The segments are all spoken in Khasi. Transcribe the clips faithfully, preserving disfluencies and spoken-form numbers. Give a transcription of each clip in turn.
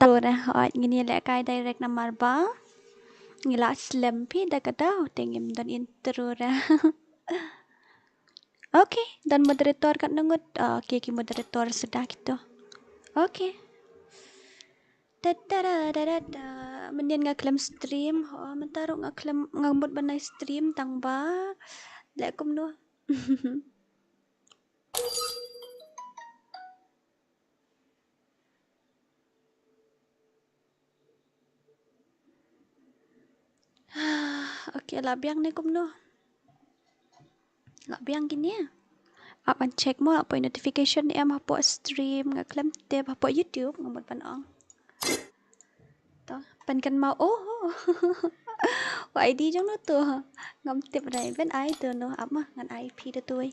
Start re, hooid, ngin ïa lehkai direct namar ba ngi la slem phi da ka daw te ngim don intro re. Okay, don moderator katno ngut? Okay, ki moderator suda kito. Okay. Da, da, da, da, da, da. Mynnin nga khlem stream, ho, mynta ruh nga khlem, nga mut ban ai stream tang ba leh kumno. Okay, la biang ne kumno? La biang kine. Ap ban check mo, ap notification em hapoh stream, nga khlem tip hapoh YouTube, nga mut ban ong. To, pynkan mo, oh. Wa I D jong no to. Ngam tip dei, ban ai to no, ap ma, ngan ai phi da to.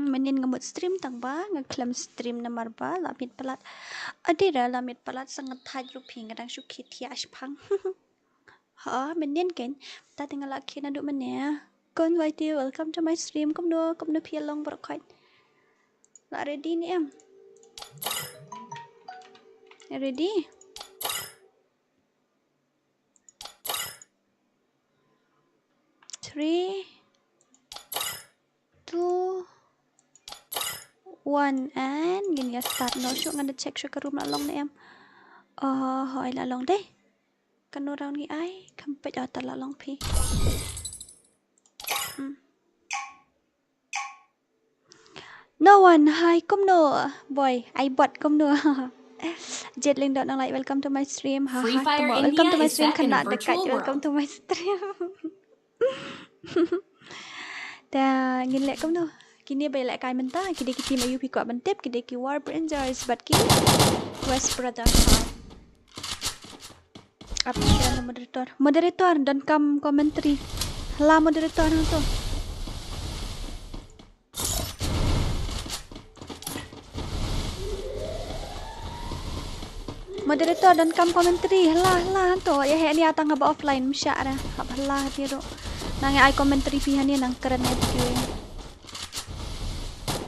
Mynnin nga mut stream tang ba nga khlem stream namar ba la miet palat. Adi ra la miet palat sa nga thait ruh phi nga dang shu khit thiah shipang. Ha, mynnin ken. Ta te nga la khit naduh mynne. Kon Y T, welcome to my stream. Kumno, kumno phi long baroh khoit. La ready ne em? Ready? Three, two, one, and ngin ïa start noh shuh. Ngan da check shuh ka room la long ne em. Oh, hooid la long dei. Kano round ngi ai, kham peit, oh, ta la long phi. Hmm. No one, hi, kumno? Boy, ai bot kumno? Jet Lingdot nang like, welcome to my stream. Ha, Free ha, Fire tamo. Welcome to India my is stream, set in a khana da virtual kat. Welcome world. To my stream. Ta ngin leh kumno? Kine ba ïa lehkai mynta, ki dei ki team aïu phi kwah ban tip, ki dei ki War Rangers bad ki West Brother. Ap share na moderator. Moderator, don kam commentary. Hla moderator hangto. Moderator, don kam commentary. Hla, hla hangto. Ïa heh ni ata nga ba offline, msha ra. Hap hla hati ruh. Nang ai commentary phi hani nang kren ïa video.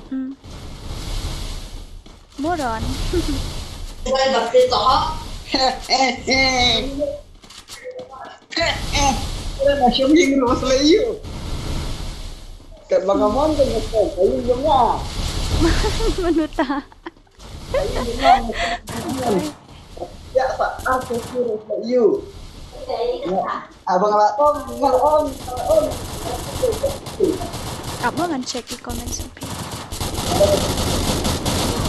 Hmm. Moron. Ora na shong hing ro sa yu. Kat ba ka mon ka mon ka yu jong nga. Manuta. Ka yu jong nga. Ya sa ar ka yu ro sa yu. Abang la on, la on, la on. Ap mo ngan check ki comments, okay.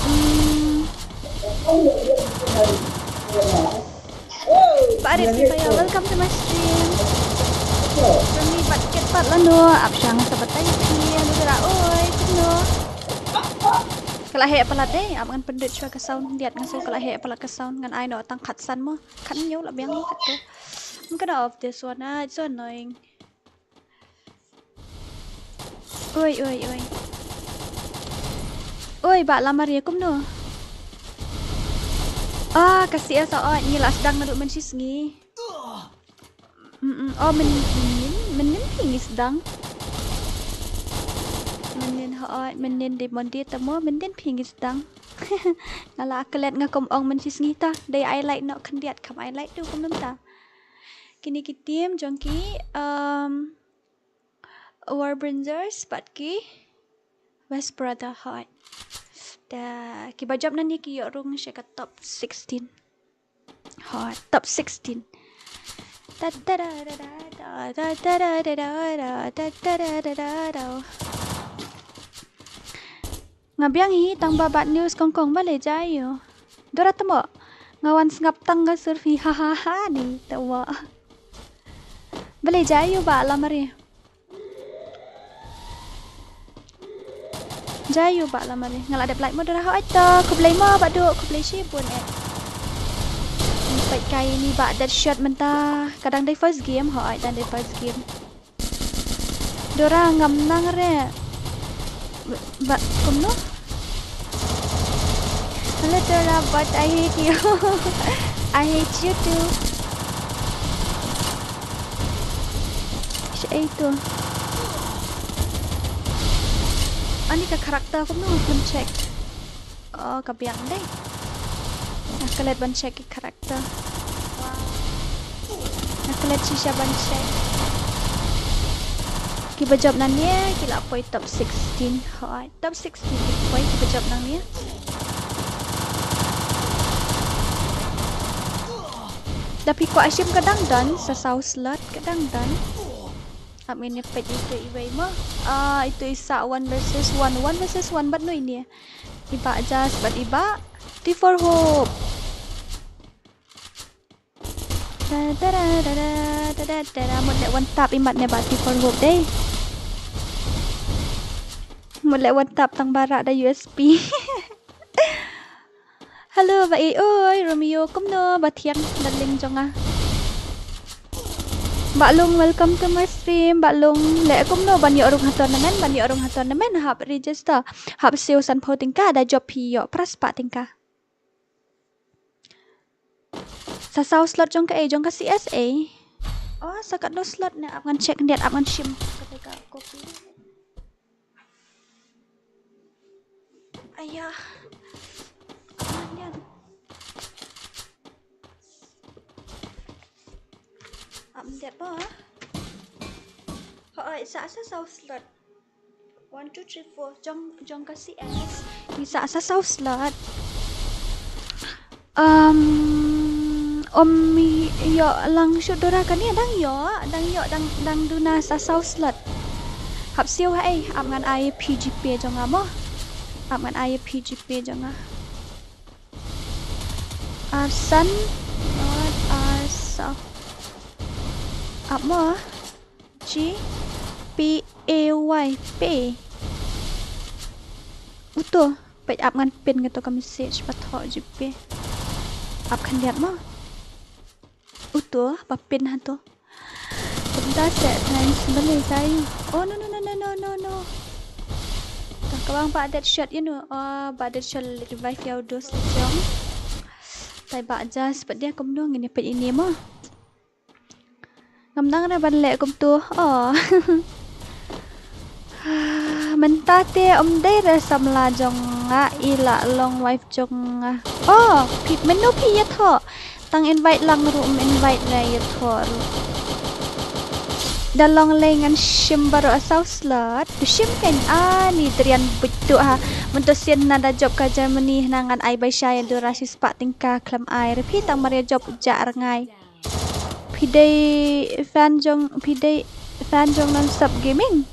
Hmm. Ba Arit Phi Fire, welcome to my stream. From me, but get part lano, ap shang sa batai phi, anu dara, oi, kumno. Ka la heh palat dei, ap ngan pyndit shwa ka sound, diat nga so ka la heh palat ka sound, ngan ai noh tang khatsan mo. Khat hynñiew la biang khat to. I'm gonna off this one. Ah, it's so annoying. Oi, oi, oi. Oi, Bah Lamar ïa kumno? Ah, ka C S, oh, ngi la sdang naduh mynshisngi. Mm, mm. Oh, mynnin, mynnin phi ngi sdang. Mynnin, hooid, mynnin dei Monday tamo, mynnin phi ngi sdang. Nga la klet nga kum ong mynshisngi ta, dei ai like noh khyndiat, kham ai like tu kumno ta. Kine ki team jong ki, um, War Rangers bad ki West Brother, hooid. Da kiba jop nangne ki ïoh rung sha ka top sixteen. Hooid, top sixteen. Ta ta da da da da, ta ta da da da da, ta ta da da da da. Nga biang hi tang ba bad news kong kong, balei jai ïo. Dora tamo. Nga wan sngap tang nga surfi, ha ha ha, ni tamo. Balei jai ïo Bah Lamar ïa. Jai ïo Bah Lamar ïa. Nga la dep like mo Dora, hooid to. Khublei mo Bah Duh, khublei shibun eh. Peit kai ni Bah Deadshot mynta. Ka dang dei first game, hooid, dang dei first game. Dora ngam nang re. Ba, kumno? Hello Dora, but I hate you. I hate you too. Shaei to? Ani ka character kumno, ngam check. Oh, ka biang dei. Nga klet ban check ki character. Nga klet shisha ban check. Kiba jop nangne ki la poi top sixteen. Hooid, top sixteen ki poi kiba jop nangne. Da phi kwah shim ka dang don, sa saw slot ka dang don. Ap ngin ïa peit ito iwei mo. Ah, ito i sah one versus one, one versus one bad no ine. I Bah Jas bad i Bah T four Hope. Da, da, da. Mut leh one tap imat ne Bah T four Hope dei. Mut leh one tap tang ba rah da U S P. Hello, ba ei oi, Romeo, kumno, ba thiang, darling jong nga. Ba Lung, welcome to my stream. Ba Lung, leh kumno ban ïoh rung ha tournament, ban ïoh rung ha tournament, hap register, hap siew sanphew tyngka, da jop phi ïoh phra spah tyngka. Sa saw slot jong ka ei, jong ka C S A. Oh, sa katno slot ne, ap ngan check khyndiat, ap ngan shim. Kata ka copy. Aya. Ap ngan ïa. Ap ngan ïa ba. Hooid, sa sa saw slot. One, two, three, four. Jong, jong ka C S. Ngi sah sa saw slot. Um, ym ïoh lang shuh Dora kane, dang ïoh, dang ïoh, dang, dang duna sa saw slot. Hap siew ha ei, ap ngan ai phi GPay jong nga mo. Ap ngan ai phi GPay jong nga. Arsan, not Arsa. Ap mo. G P A Y, pay. Uto, peit ap ngan pin kato ka message ba thoh GPay. Ap khyndiat mo. Uto, ba pin hato. Kumta se, thanks, balei kai. Oh, no, no, no. Tang ka bang ba Deadshot ïa no. Oh, ba Deadshot revive ïa u dos jong. Tai ba Jas pat dia kumno ngin ïa peit ine mo. Ngam nang re ban leh kumtu. Oh. Mynta te ym dei re samla jong nga i la long wife jong nga. Oh, phi mynno phi ïathoh. Tang invite lang ruh ym invite re ïathoh ruh. Da long lei ngan shim baroh a saw slot. Tu shim kein ani drian buit tu ha. Mynta sien na da jop ka Germany na ngan ai bai sha ïa Dora shi spah tyngka khlem ai re phi tang mar ïa jop u jah rngai. Phi dei fan jong, phi dei fan jong Nonstop Gaming?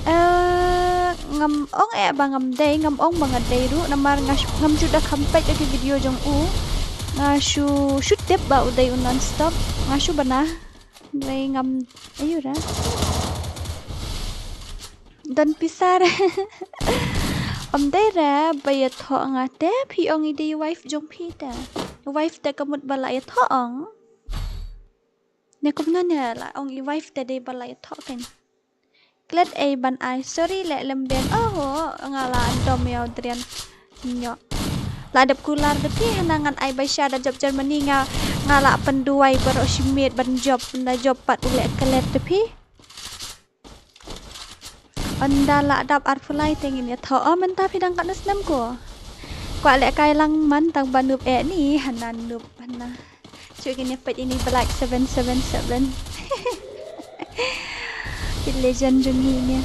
Eh, ngam ong eh ba ngam dei, ngam ong ba nga dei ruh, namar nga shu, ngam ju da kham peit ïa ki video jong u. Nga shu, shu tip ba u dei u Nonstop. Nga shu bana. Dei ngam, ayu ra. Don pisa re. Ym dei re ba ïathoh nga te, phi ong i dei wife jong phi te. Wife te ka mut ba la ïathoh ong. Ne kumno ne la ong i wife te dei ba la ïathoh kein. Klet ei ban ai, sorry leh lem ben. Oho, nga la dom ïa u drian. Nyo. La dep kular de phi hana ngan ai bai sha da jop Germany nga, nga la pynduwai baroh shi miet ban jop, da jop pat u leh klet de phi. Ynda la dap arphew lai te ngin ïathoh. Oh, mynta phi dang katno snem ko? Kwah leh kai lang man tang ba noob eh ni, hana noob hana. Shu ngin ïa peit ine Black seven seven seven. Ki legend jong ngi ne.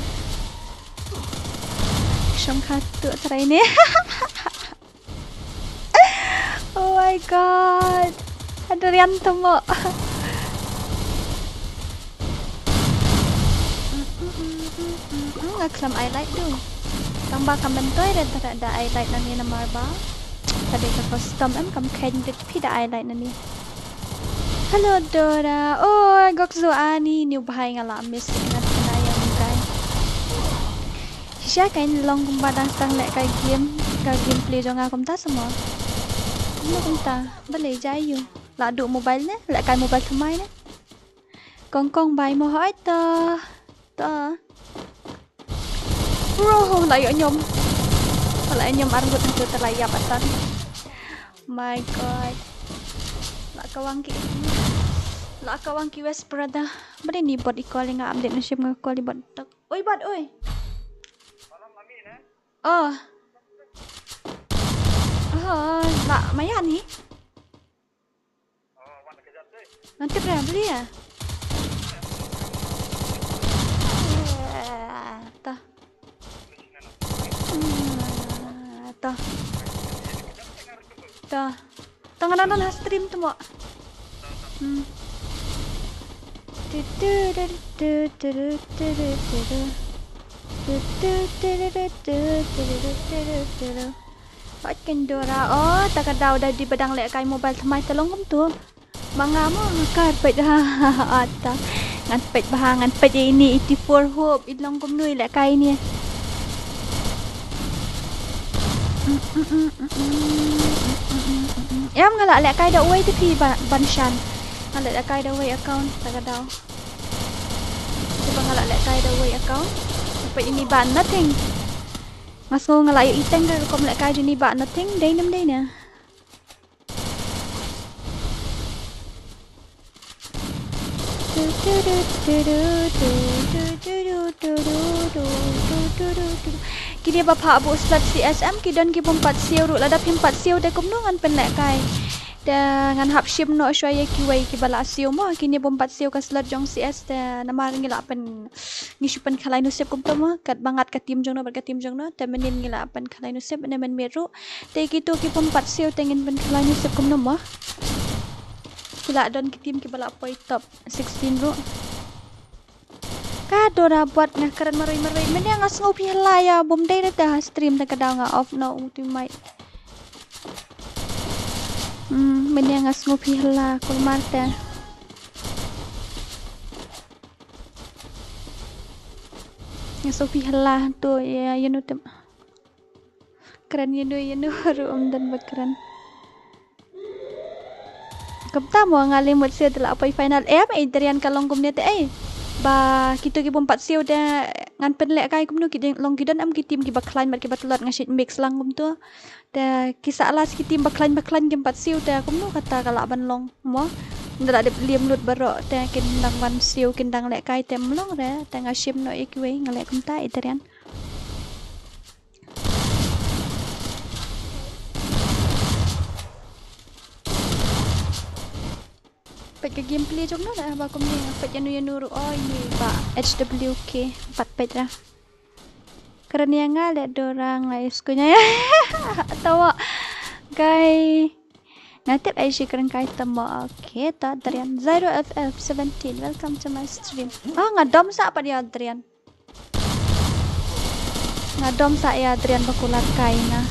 Shong kha tu trai ne. Oh my god. Adrian temo. Nga khlem ai like du. Tang ba ka myntoi re tara da ai like nani namar ba ka dei ka custom em kam kheiñ bit phi da ai like nani. Hello Dora. Oh, gok zu ani ni u bhai nga la miss nga tena yang guy. Shisha ka in long kumba dang stang leh ka game, ka gameplay jong nga kumta samo. Kumno kumta? Balei jai yu. La du mobile ne? Leh kai mobile thymmai ne? Kong kong bai mo hoi to. To. Bro, la ïoh ñiom. La ïoh ñiom arngut hangtu te la ïap atan. My god. La kawang ki. La kawang ki west brother. Bade ni bot i call nga update na shim nga call i bot tak. Oi bot oi. Oh. Lah, mayan ni. Ngan tip ra beli ya. Tah. Hmm, tah. Tah. Tah nga nang don ha stream tu mo. Hmm. Tu tu tu tu tu tu tu tu tu. Tu tu tu tu tu tu tu tu tu tu. Pat ken Dora. Oh, ta ka daw da di ba dang lehkai mobile thymmai ta long kumtu. Ma nga mo nga kar peit ha. Ata. Ngan peit bha, ngan peit ïa ini eighty-four hope i long kumno i lehkai ini. Em nga la lehkai da uwei te phi ba, ban shan. Nga la lehkai da uwei account ta ka daw. Te ba nga la lehkai da uwei account. Peit ini ba nothing. Nga sngew nga la ïohi teng ka rukom lehkai da ini ba nothing, dei ne ym dei ne. Kine ba phah buh slot C S M ki don ki bym pat siew ruh, lada phim pat siew te kumno ngan pynlehkai. Te ngan hap shim noh shuwa ïa kiwei kiba la siew mo, kine bym pat siew ka slot jong C S te namar ngi la pyn Ngi shu pynkhalai nusip kumta mo, katba ngat ka team jong no bad ka team jong no, te mynnin ngi la pynkhalai nusip ne mynmiet ruh. Te kito ki bym pat siew te ngin pynkhalai nusip kumno mo. Ki la don ki team kiba la poi top sixteen ruh. Ka Dora bot nga kren marwei marwei, mynne nga sngew phi hela ïa bym dei da te ha stream te ka daw nga off noh u team mic. Hmm, mynne nga sngew phi hela kulmar te. Nga sngew phi hela to ïa ïa no te. Kren ïa no ïa no ruh ym don ba kren. Kumta mo nga leh mut siew te la poi final. Em, Adrian ka long kumne te ei. Ba kito ki bym pat siew te ngan pynlehkai kumno ki dang long ki don em ki team kiba khlaiñ bad kiba tlot nga shait mix lang kumto. Te ki sah last ki team ba khlaiñ ba khlaiñ kim pat siew te kumno kata ka lah ban long mo. Nda la dep liam lut baroh te kin dang ban siew kin dang lehkai te ym long re te nga shim noh ïa kiwei nga leh kumta Adrian. Peit ka gameplay jong no da ba kumne nga peit ïa no ïa no ruh oi ni ba H W K pat peit ra. Kren ïa nga leh Dora nga iskunya. Tawa. Gai. Nga tip ai shi kren kai tamo. Okay, ta Adrian. Zero F F seventeen. Welcome to my stream. Ah, nga dom sa pat ïa Adrian. Nga dom sa ïa Adrian ba kular kai nga.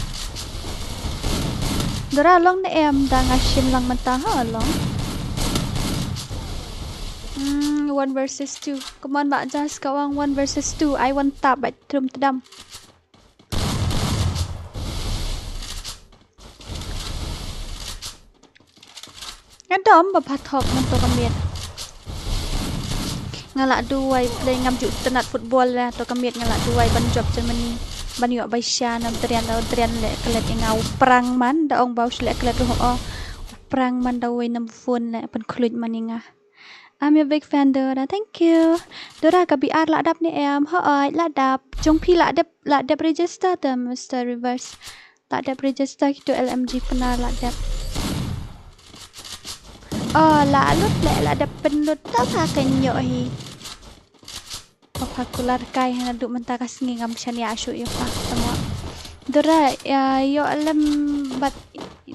Dora long ne em da nga shim lang mynta ha long. Hmm, one versus two. Come on, ba jas ka wang one versus two. I want tap ba trum tdam. Nga dom ba phathok mynta ka miet. Nga la duwai play ngam ju tynat football la to ka miet nga la duwai ban jop Germany. Ban ïoh bai sha na Adrian na Adrian le klet ïa nga u prang man da ong ba u shu le klet ruh o. U prang man da wei nam phone le pan khluit man ïa nga. I'm your big fan, Dora. Thank you. Dora, ka B R la dap ne em? Hooid, la dap. Jong phi la dep, la dep register te, Mister Reverse. La dep register kito L M G pynah la dep. Oh, la lut le, la dep pynlut ta pha ka nyoh hi. Pha kular kai hana du mynta ka sngi ngam shaniah shuh ïa pha tamo. Dora, ïa, ïoh lem bad,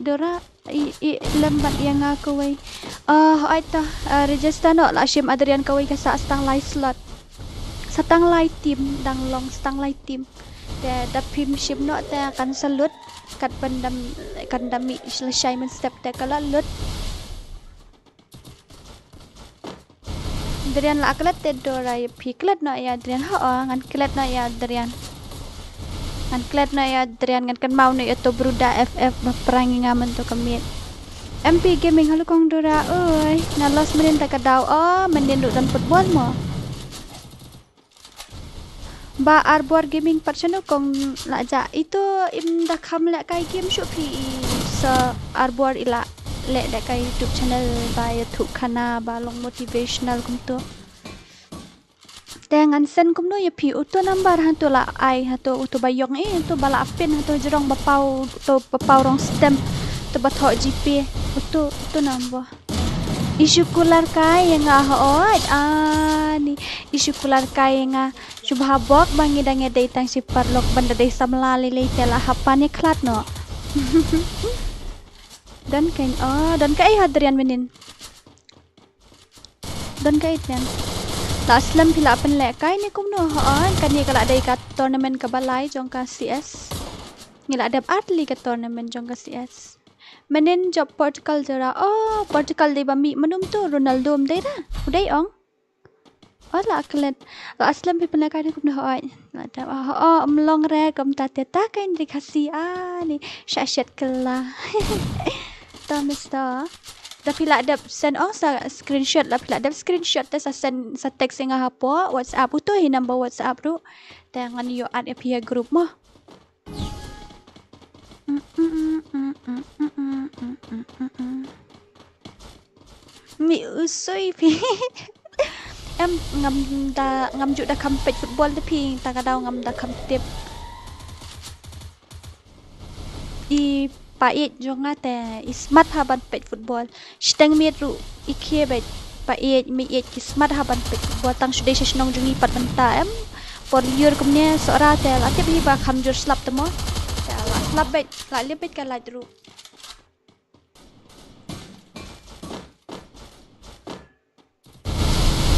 Dora, i, i, lem bad ïa nga kawei. Ah, hooid ta, ah, register noh la shim Adrian kawei ka sah stang lai slot. Sa tang lai team dang long, sa tang lai team. Te da phim shim noh te kan sa lut, kat ban dam, kan dam mih lashai mynstep te ka la lut. Adrian la klet te Dora ïa phi klet noh ïa Adrian. Ho, oh, ngan klet noh ïa Adrian. Ngan klet noh ïa Adrian, ngan kynmaw noh ïa to Bruda F F ba prank ïa nga mynta ka miet. M P Gaming, hello kong Dora, oi, nga lost mynnin ta ka daw, oh, mynnin ruh don football mo. Ba Arbor Gaming pat shano kong la ja. Ito im da kham lehkai game shuh phi i sa Arbor i la leh lehkai YouTube channel ba ïathuh khana ba long motivational kumto. Te ngan send kumno ïa phi uto number hato la ai hato uto ba ïong i uto ba la pin hato jrong ba paw uto ba paw rong stem. Te ba thoh GPay. Utu, utu number. Issue kular kai ïa nga hooid. Ani, issue kular kai ïa nga. Shu bha bok ba ngi dang ïadei tang shi paralok ban da dei samla lei lei te la hap ban ïakhlad noh. Don kein, oh, don kaei Hadrian mynnin. Don kaei Adrian. La slem phi la pynleh kai ne kumno hooid, kane ka la dei ka tournament kaba lai jong ka CS. Ngi la dep artylli ka tournament jong ka CS. Mynnin jop Portugal jara. Oh, Portugal dei ba mih mynno mynta, Ronaldo ym dei da. U dei ong. Oh, la klet. La slem phi pynleh kai ne kumno hooid. La dep, oh, oh, ym long re kumta te ta kein ri Khasi ani. Sha shet kylla. Ta mister. Da phi la dep send ong sa screenshot, la phi la dep screenshot te sa send, sa text ïa nga hapoh WhatsApp, uto hi number WhatsApp ruh. Te ngan ïoh add ïa phi ha group mo. Mih u sui phi. Em, ngam da, ngam ju da kham peit football te phi, ta ka daw ngam da kham tip. I paieit jong nga te i smat ha ban peit football. Shiteng miet ruh i khie beit, paieit meieit ki smat ha ban peit football, tang shu dei sha shnong jong ngi pat mynta em. Por lyiur kumne Sohra te la tip hi ba kham jur slap te mo. Te la slap beit, la lip beit ka light ruh.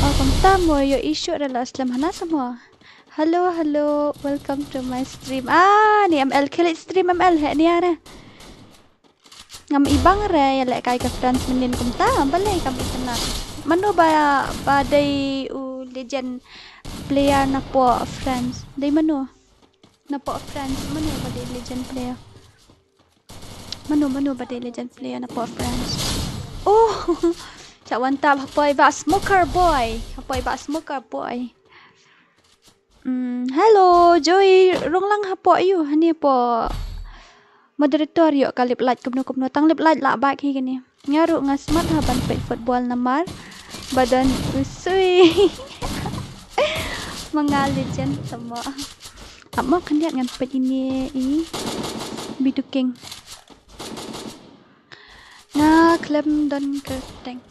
Oh, kumta mo, ïohi shuh re, la slem hana sa mo. Hello, hello, welcome to my stream. Ah, ni ML khie leit stream ML hi ni are. Ngam i bang re ïalehkai ka friends mynnin kumta, balei kam i kynat. Mano ba, ba dei u legend player napoh friends? Dei mano? Napoh friends, mano ba dei legend player? Mano, mano ba dei legend player napoh friends? Oh, chah wan tap hapoh i Bah Smoker Boy. Hapoh i Bah Smoker Boy. Hmm, hello, Joy, rung lang hapoh ïu, hani hapoh moderator ïoh ka lip light kumno kumno, tang lip light lah bak hi kane. Nga ruh nga smat ha ban peit football namar ba don u sui. Ma nga legend tamo. Ap mo khyndiat ngan peit ine i Bitu King. Nga khlem don kyrteng.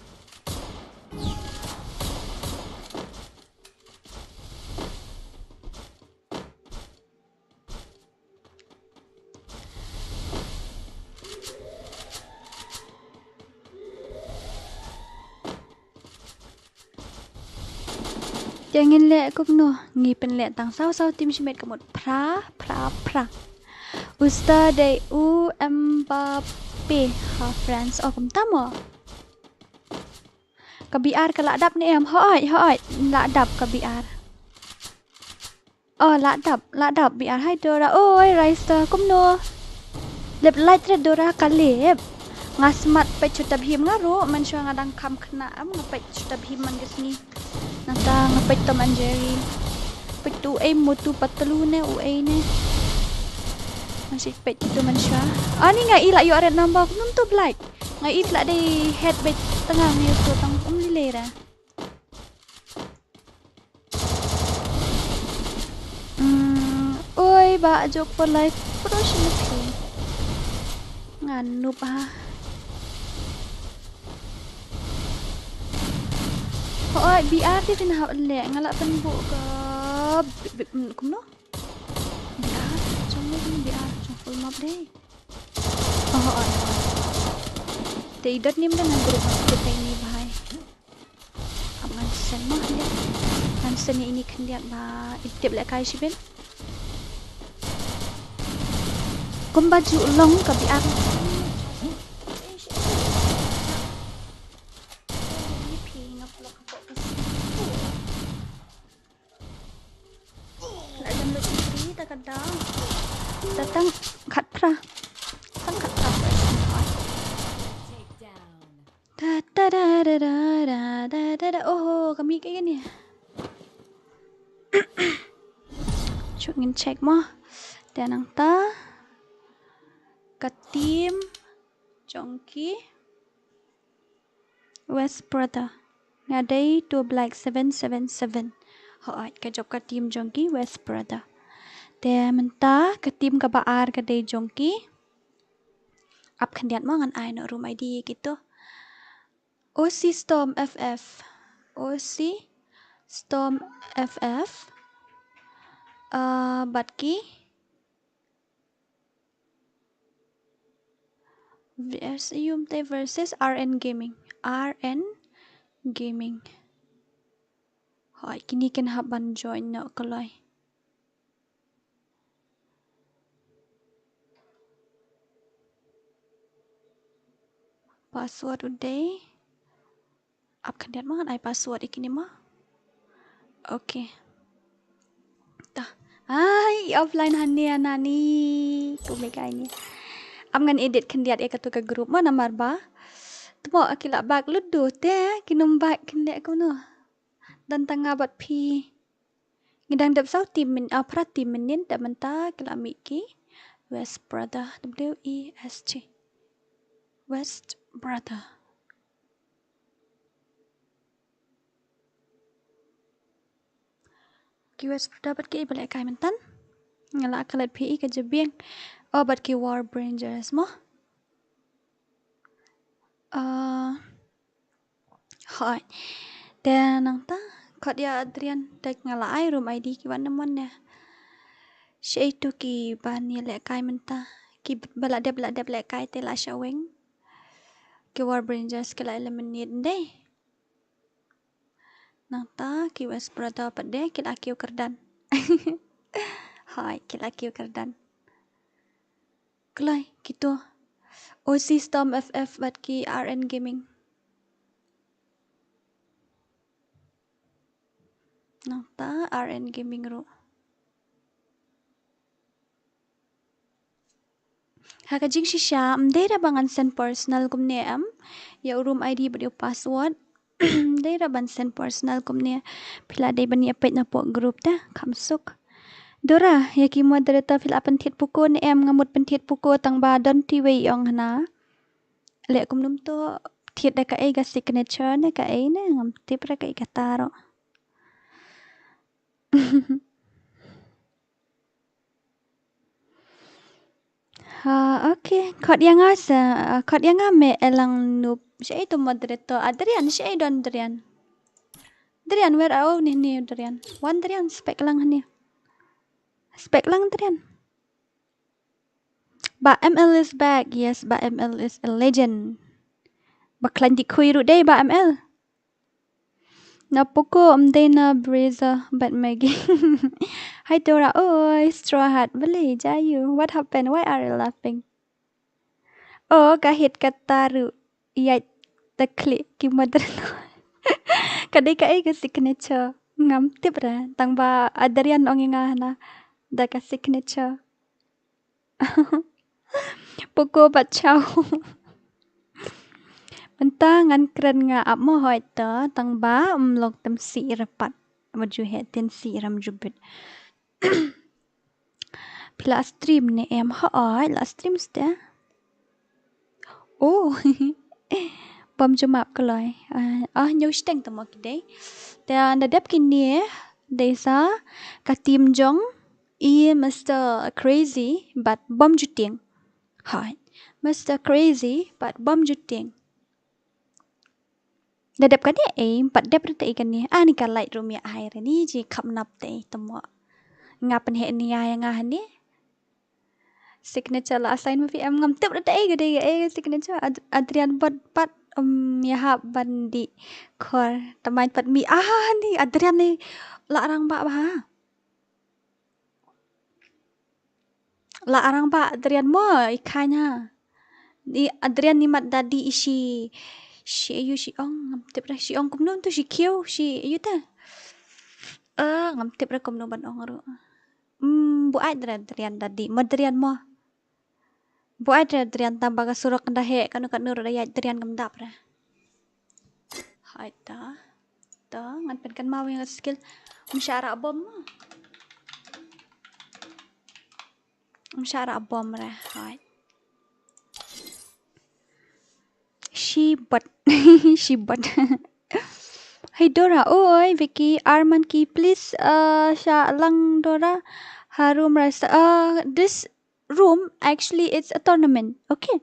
Te ngin leh kumno, ngi pynleh tang saw saw team shimet ka mut phra phra phra. U star dei u Mbappe ha France. Oh, kumta mo. Ka BR ka la dap ne em? Hooid, hooid, la dap ka BR. Oh, la dap, la dap BR. Hai Dora. Oi, Raisa, kumno? Lip light re Dora, ka lip. Nga smat peit shuh ta bhim nga ruh, mynshuwa nga dang kham khynnah em, nga peit shuh ta bhim man ka sngi. Nangta nga peit Tom and Jerry. Peit tu ei Motu Patlu ne, u ei ne. Nga shu peit tu mynshuwa. Ani nga i la ïoh red number, kumno tu black. Nga i la dei head beit tang nga ïoh tu tang um lei lei ra. Hmm, oi, ba jok for life. Pro sini phi. Nga noob ha. Hooid, BR te phin hap leh, nga la pynbuh ka bi-, bi-, mm, kumno? BR, jong ne BR, jong full map dei. Oh, hooid, hooid. Te i dot nim dang group map te ini bhai. Ap ngan send mo khyndiat. Ngan send ïa ini khyndiat ba i tip lehkai shibit. Kumba ju long ka BR. La download ïa ka da. Da tang khatphra. Tang khatphra. Da da da da da da da da da. Oho, ka mih kaei kane. Shuh ngin check mo. Te nangta ka team jong ki West Brother. Nga dei Two Black seven seven seven. Hooid, ka jop ka team jong ki West Brother. Te mynta ka team kaba ar ka dei jong ki Ap khyndiat mo, ngan ai noh room I D kito. O C Storm F F. O C Storm F F. Uh, bad ki V S U te versus R N Gaming. R N Gaming. Hoi, kini kin hap ban join noh kloi. Password u dei. Ap khyndiat mo, ngan ai password ïa kine mo. Okay. Tah. Ai, offline hangne nani. Kumne ka ini. Ap ngan edit khyndiat ïa katu ka group mo namar ba. Tmo ki la back lut du te, ki nym back khyndiat kumno. Don tang nga bad phi. Ngi dang dep saw team mynnin, ah, phra team mynnin, te mynta ki la mih ki West Brother, W E S T. West Brother. Ki West Brother bad ki ba lehkai mynta. Nga la klet phi ka jabieng. Oh, bad ki War Rangers mo. Ah, hoi. Te nangta, khot ïa Adrian, te nga la ai room I D ki wan namon ne. Shaei tu ki ban ïalehkai mynta. Ki ba la dep, la dep lehkai te la shah weng. Ki War Rangers ki la eliminate ndei. Nangta ki West Brother pat de ki la kiew kyrdan. Hoi, ki la kiew kyrdan. Kloi, kito. O C Storm F F bad ki R N Gaming. Nangta R N Gaming ruh. Ha ka jingshisha, ym dei ruh ba ngan send personal kumne em. Ïa u room I D bad ïa u password. Ym dei ruh ban send personal kumne. Phi la dei ban ïa peit na pok group te, kham suk. Dora, ïa ki moderator phi la pynthied puku ne em, nga mut pynthied puku tang ba don ti wei ong hana. Leh kumno to thied da kaei ka signature ne kaei ne ngam tip ruh kaei kata ruh. Ha, okay. Khot ïa nga sa, khot ïa nga me elang nup. Shaei tu moderator. Adrian, shaei don Adrian. Adrian, where are you? Ni, ni Adrian. Wan Adrian, spek lang ni. Spek lang Adrian. Ba M L is back. Yes, ba M L is a legend. Ba khlaiñ di khui ruh dei ba M L. Na puku ym dei na Breza bad Maggie. Hai Dora, oi, Straw Hat, balei jia ïa u? What happened? Why are you laughing? Oh, ka hit kata ruh. Ïa ta klik ki moderator. Ka dei kaei ka signature. Ngam tip ruh. Tang ba Adrian ong ïa nga hana. Da ka signature. Puku bad Chow. Mynta ngan kren nga ap mo hoi ta tang ba ym long tem si ira pat. Mo ju he ten si ira mo ju bit. Phi la stream ne em hoi la stream ste. Oh. Bam ju map kloi. Ah, ah, ñiew shteng tamo ki dei. Te ynda dep kine dei sa ka team jong i Mister Crazy bad Bam Juting. Hai. Mister Crazy bad Bam Juting. Da dep kane ei, pat dep rete ei kane. Ah, ni ka light room ïa hai re ni ji khap nap te ei tamo. Nga pynheh ni ïa nga hani. Signature la assign ma phi em ngam tip da ei ka dei ka ei signature Ad- Adrian bad pat um ïa hap ban di khor tamain pat mi ah ni Adrian ni la rang ba ba ha. La rang ba Adrian mo i khain ha. Ni Adrian ni mat dadi i shi shi ayu shi ong ngam tip da shi ong kumno tu shi kiew shi ayu ta. Eh ngam tip da kumno ban ong ru. Hmm, buaid re Adrian dadi. Mo Adrian mo. Buaid re Adrian tang ba ka surok kynda heh kano kano re da ïaid Adrian kam dap re. Hai ta. Ta ngan pynkan maw ïa nga skill. Ym shah ra bom. Ym shah ra bom re. Hai. Shibot. Shibot. Hey Dora, oi Vicky, Arman ki please uh, sha lang Dora. Harum rasa uh, this room actually it's a tournament. Okay.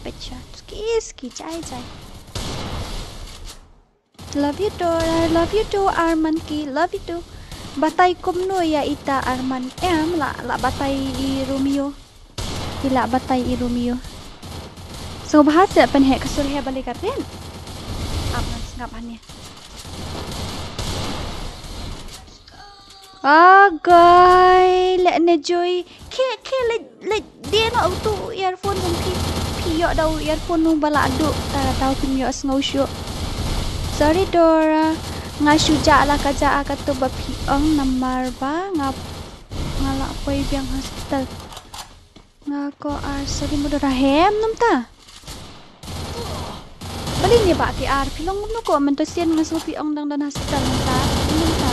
peit sha. Ski, ski, jai, jai. Love you too, I love you too, Arman ki, love you too. Batai kumno ïa ita Arman em, la, la batai i Romeo. I la batai i Romeo. So bha se pynheh ka sur heh bali ka ren. Ap ngan sngap hangne. Agai, le ne joi. Khe, khe, le, le, de no tu earphone jong phi, phi ïoh da u earphone nu ba la duh, ta, ta phi ïoh sngew shuh. Sorry Dora, nga shu jah la ka jah ka tu ba phi ong namar ba nga, nga la poi biang hospital. Nga ko ar sorry mo Dora hem num ta. Bali ni ba ki ar phi long num ko man to sien nga so phi ong dang don hospital num ta. Num ta.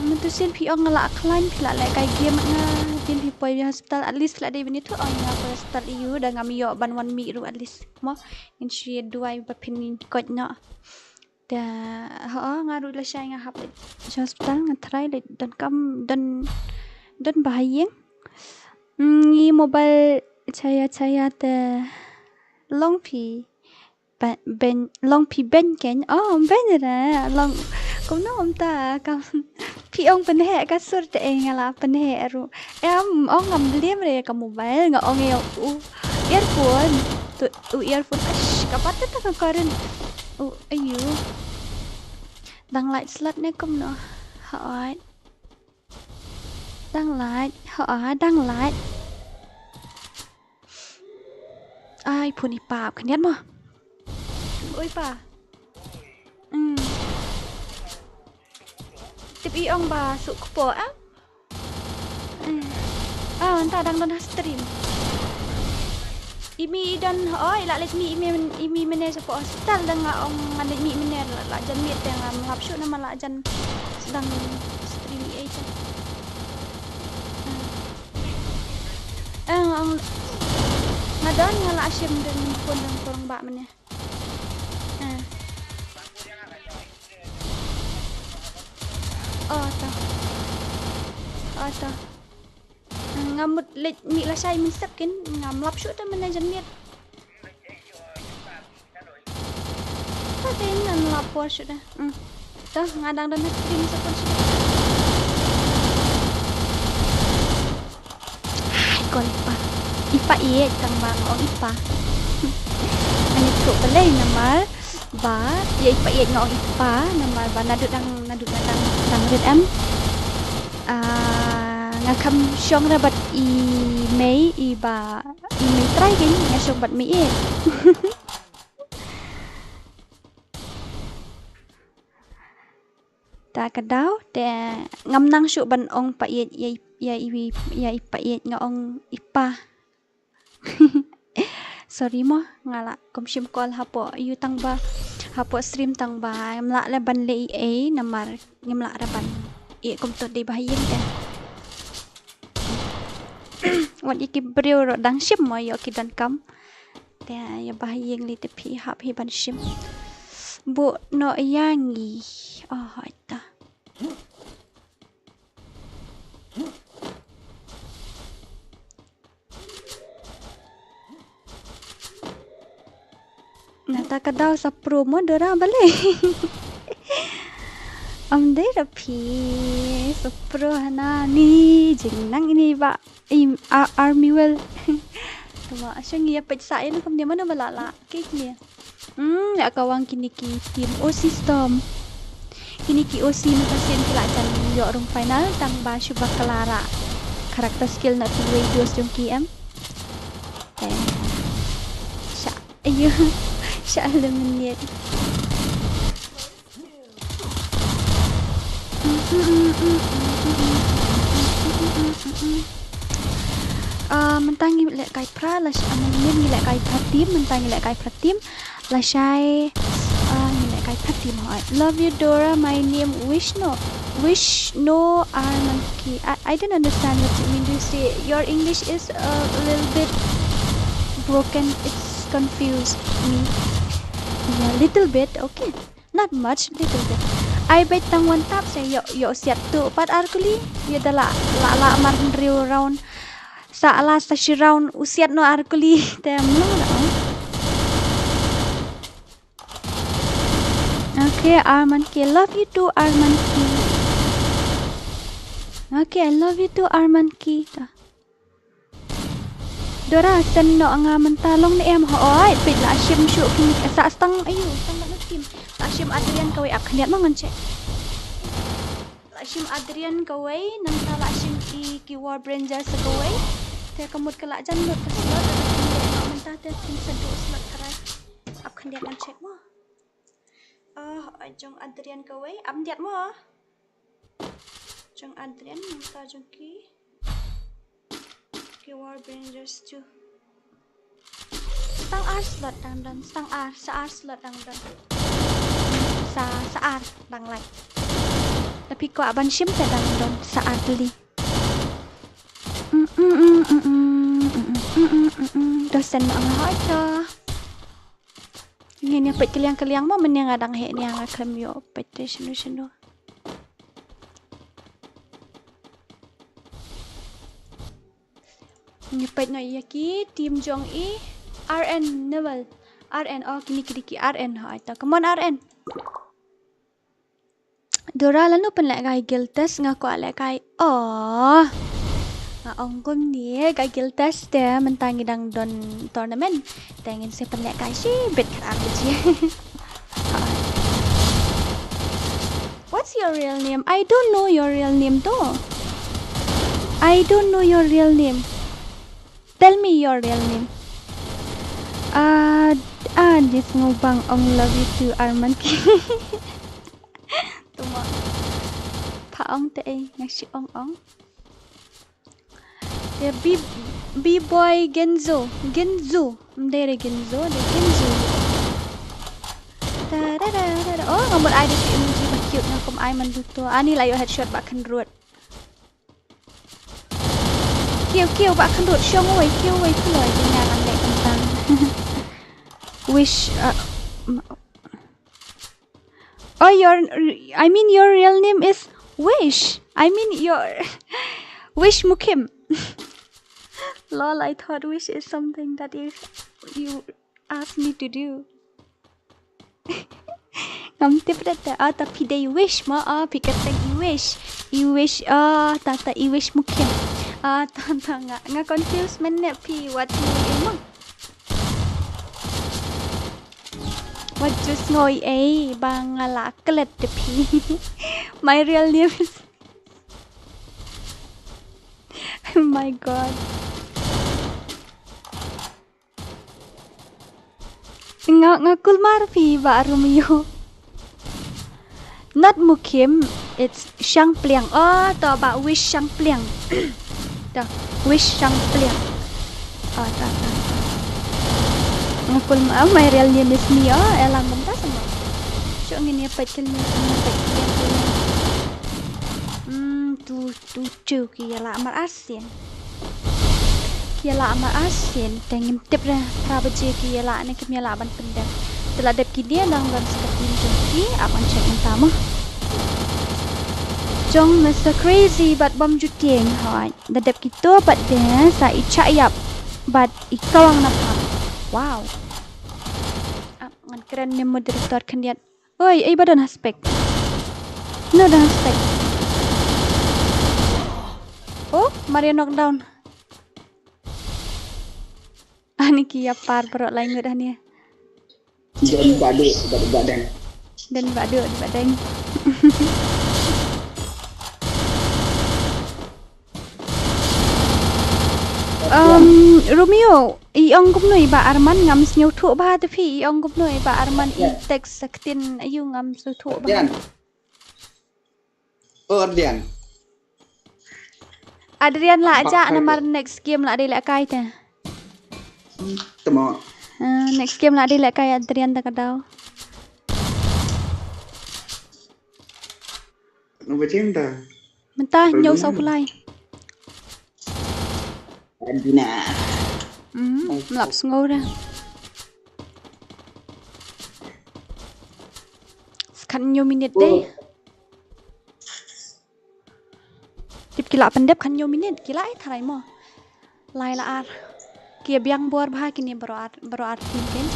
Man to sien phi ong nga la khlain phi la leh kai game nga din phi poi hospital at least phi la dei bini tu ong nga poi hospital iu da ngam ïoh ban wan mih ruh at least. Mo ngin shu duwai ba phin ngin kot noh. Da ho nga ruh la shai nga hap leit sha hospital nga try leit don kam don don ba ha ïing. Mm, ngi mobile chaya chaya te long phi ba- ben long phi ben ken oh ben ra long kumno um ta kam phi ong pynheh ka sur te eh nga la pynheh ruh em ong ngam lem re ka mobile nga ong ïa u earphone tu u earphone ash ka pat ta ka current u ayu dang light slot ne kumno hooid dang light hooid dang light ai phone i pap khyndiat mo oi pa hmm tip i ong ba suk kpo ah ah anta dang don ha stream imi i don oi la leit mi imi imi mene sa po hospital dang nga ong nga leit mi mene la jan mi te nga mlap shu nama la jan sedang stream i ai jan ah nga ong nga don nga la shim dang pon dang korong ba mene ah Oh, ta. Oh, ta. Nga mut leit mih lashai mynsep kin, ngam lap shuh te mynne janmiet. Ta te ngam lap por shuh te. Hmm. To, nga dang don ha stream sa por shuh. Hai, ko Ipa. Ipa ïeit tang ba nga ong Ipa. Ani tu balei namar ba ïa Ipa ïeit nga ong Ipa namar ba naduh dang, naduh dang, dang rit em. Ah, nga kham shong ra bad i mei, i ba, i mei trai kin, nga shong bad mei ïeit. Ta ka daw te ngam nang shuh ban ong pa ïeit, ïa, ïa, ïa, ïa Ipa ïeit, nga ong Ipa. Sorry mo, nga la kum shim call hapoh ïu tang ba, hapoh stream tang ba ngam lah leh ban leh ei ei namar ngam lah ra ban ïeh kum to dei ba ha ïing te. Wat ïa ki briew ruh dang shim mo ïoh ki donkam. Te ïa ba ha ïing lei te phi hap hi ban shim. Buh noh ïa ngi. Oh, hoi ta. Na ta ka daw sa pro mo Dora balei. Am dei ra phi sa pro hana ni jingnang ini ba. Im, a, army well. Tuma, shong ïa peit sa ïa kumne mano ba la la. Kik ne. Hmm, la ka wang kine ki team O C Storm. Kine ki O C mynta sien ki la jan ïoh rung final tang ba shu ba ka la rah character skill na tu wei dos jong ki em. Eh. Sha, ayo. Sha eliminate. Ah, mynta ngi lehkai phra, la sh-, ah, mynta ngi lehkai phra team, mynta ngi lehkai phra team. Lashai, ah, ngi lehkai phra team hoi. Love you, Dora. My name Wishno. Wishno Armanki. I, I don't understand what you mean to say. Your English is a little bit broken. It's confused me. Yeah, little bit. Okay. Not much, little bit. Ai beit tang one tap sa ïoh, ïoh siat tu pat ar kuli. Ïoh da la, la, la mar hynriew round. Sa la sa shi round u siat noh ar kuli. Te mlong da ong. Okay, Armanki. Love you too, Armanki. Okay, I love you too, Armanki. Ta. Dora, send noh nga mynta long ne em hoi, peit la shim shuh kine, sa stang, ayu, stang bad team. La shim Adrian kawei, ap khyndiat ma ngan check. La shim Adrian kawei, nangta la shim i ki War Rangers kawei. Te ka mut ka la jan lut ka slot, ka khyndiat noh mynta te kin sa duh slot trai. Ap khyndiat ngan check mo. Ah, jong Adrian kawei, ap khyndiat mo. Jong Adrian, nangta jong ki. Ki War Rangers tu. Stang ar slot dang don, stang ar, sa ar slot dang don. Sa, sa ar dang lai. Tapi kwah ban shim te dang don, sa ar tylli. Mm, mm, mm. Dosen ma nga hoi to. Ngin ïa peit kylliang kylliang mo, mynne nga dang heh nia nga khlem ïoh peit te shano shano. Ngi peit noh ïa ki team jong i R N Newell. R N, oh, kine ki dei ki R N, hoi to. Come on, R N. Dora, lano pynlehkai guild test, nga kwah lehkai. Oh. Nga ong kumne, ka guild test te mynta ngi dang don tournament. Te ngin sa pynlehkai shibit khatar baje. What's your real name? I don't know your real name though. I don't know your real name. Tell me your real name. Ah, ah, this ngubang ong love you too, Armanki. Tuma. Pha ong te ei, nga shi ong ong. Te B, B-boy Genzo. Genzo. Mdere Genzo, de Genzo. Ta da da da da. Oh, nga mut ai de ki emoji ba cute nga kum ai man duto. Ani la ïoh headshot ba kynrut. Kiew, kiew, ba khyndot, shong wei, kiew wei, phi loi, kynja nang leh kentang. Wish, uh, m-, oh, your, I mean, your real name is Wish. I mean your wish, Mukim. Lol, I thought wish is something that you you asked me to do. Ngam tip da ta, ah, ta phi dei wish mo, ah, phi kyrteng i wish. I wish, ah, ta ta i wish Mukim. Ah, ta ta nga, nga confuse mynne phi wat i mo. Wat just ngoi ei ba nga la klet te phi. My real name is Oh my god. Nga, nga kulmar phi ba Romeo. Not Mukim, it's Shangpliang. Oh, to ba Wish Shangpliang. To, Wish Shangpliang. Oh, to, to, to. Nga kulmar, oh, my real name is Mia. Elang kumta sama. Shu ngin ïa peit kylli, ngin ïa peit kylli. Hmm, tu, tu, tu, ki ïa la mar asin. Ki ïa la mar asin, te ngim tip re, phra baje ki ïa la ne kim ïa la ban pyndep. Te la dep ki dia dang don sa ka team jong ki, ap ngan check mynta mo. Jong Mister Crazy bad Bom Ju Tieng, hoi. Da dep kito pat de, sa i chah ïap bad i kawang na phang. Wow. Ap ngan kren ne moderator khyndiat. Oi, ei ba don ha spek. No don ha spek. Oh, Mario knockdown. Ani ki ïa par baroh lai ngut ani. Don ba duk, ba, ba deng. Don ba duk, ba deng. Um, Romeo, i ong kumno i Bah Arman, ngam sngewthuh bha te phi, i ong kumno i Bah Arman, i text sa ktien aïu, ngam sngewthuh bha. Adrian. Oh, Adrian. Adrian la aja namar next game la dei lehkai te. Temo. Ah, next game la dei lehkai Adrian da ka daw. Nang bachem da. Mynta hynñiew saw phew lai. Adina. Hmm, mlap sngew da. Skhat hynñiew minit dei. Tip ki la pyndep khat hynñiew minit, ki la ai tharai mo. Lai la ar. Ki ïa biang bor bha kine baroh ar, baroh ar team kin.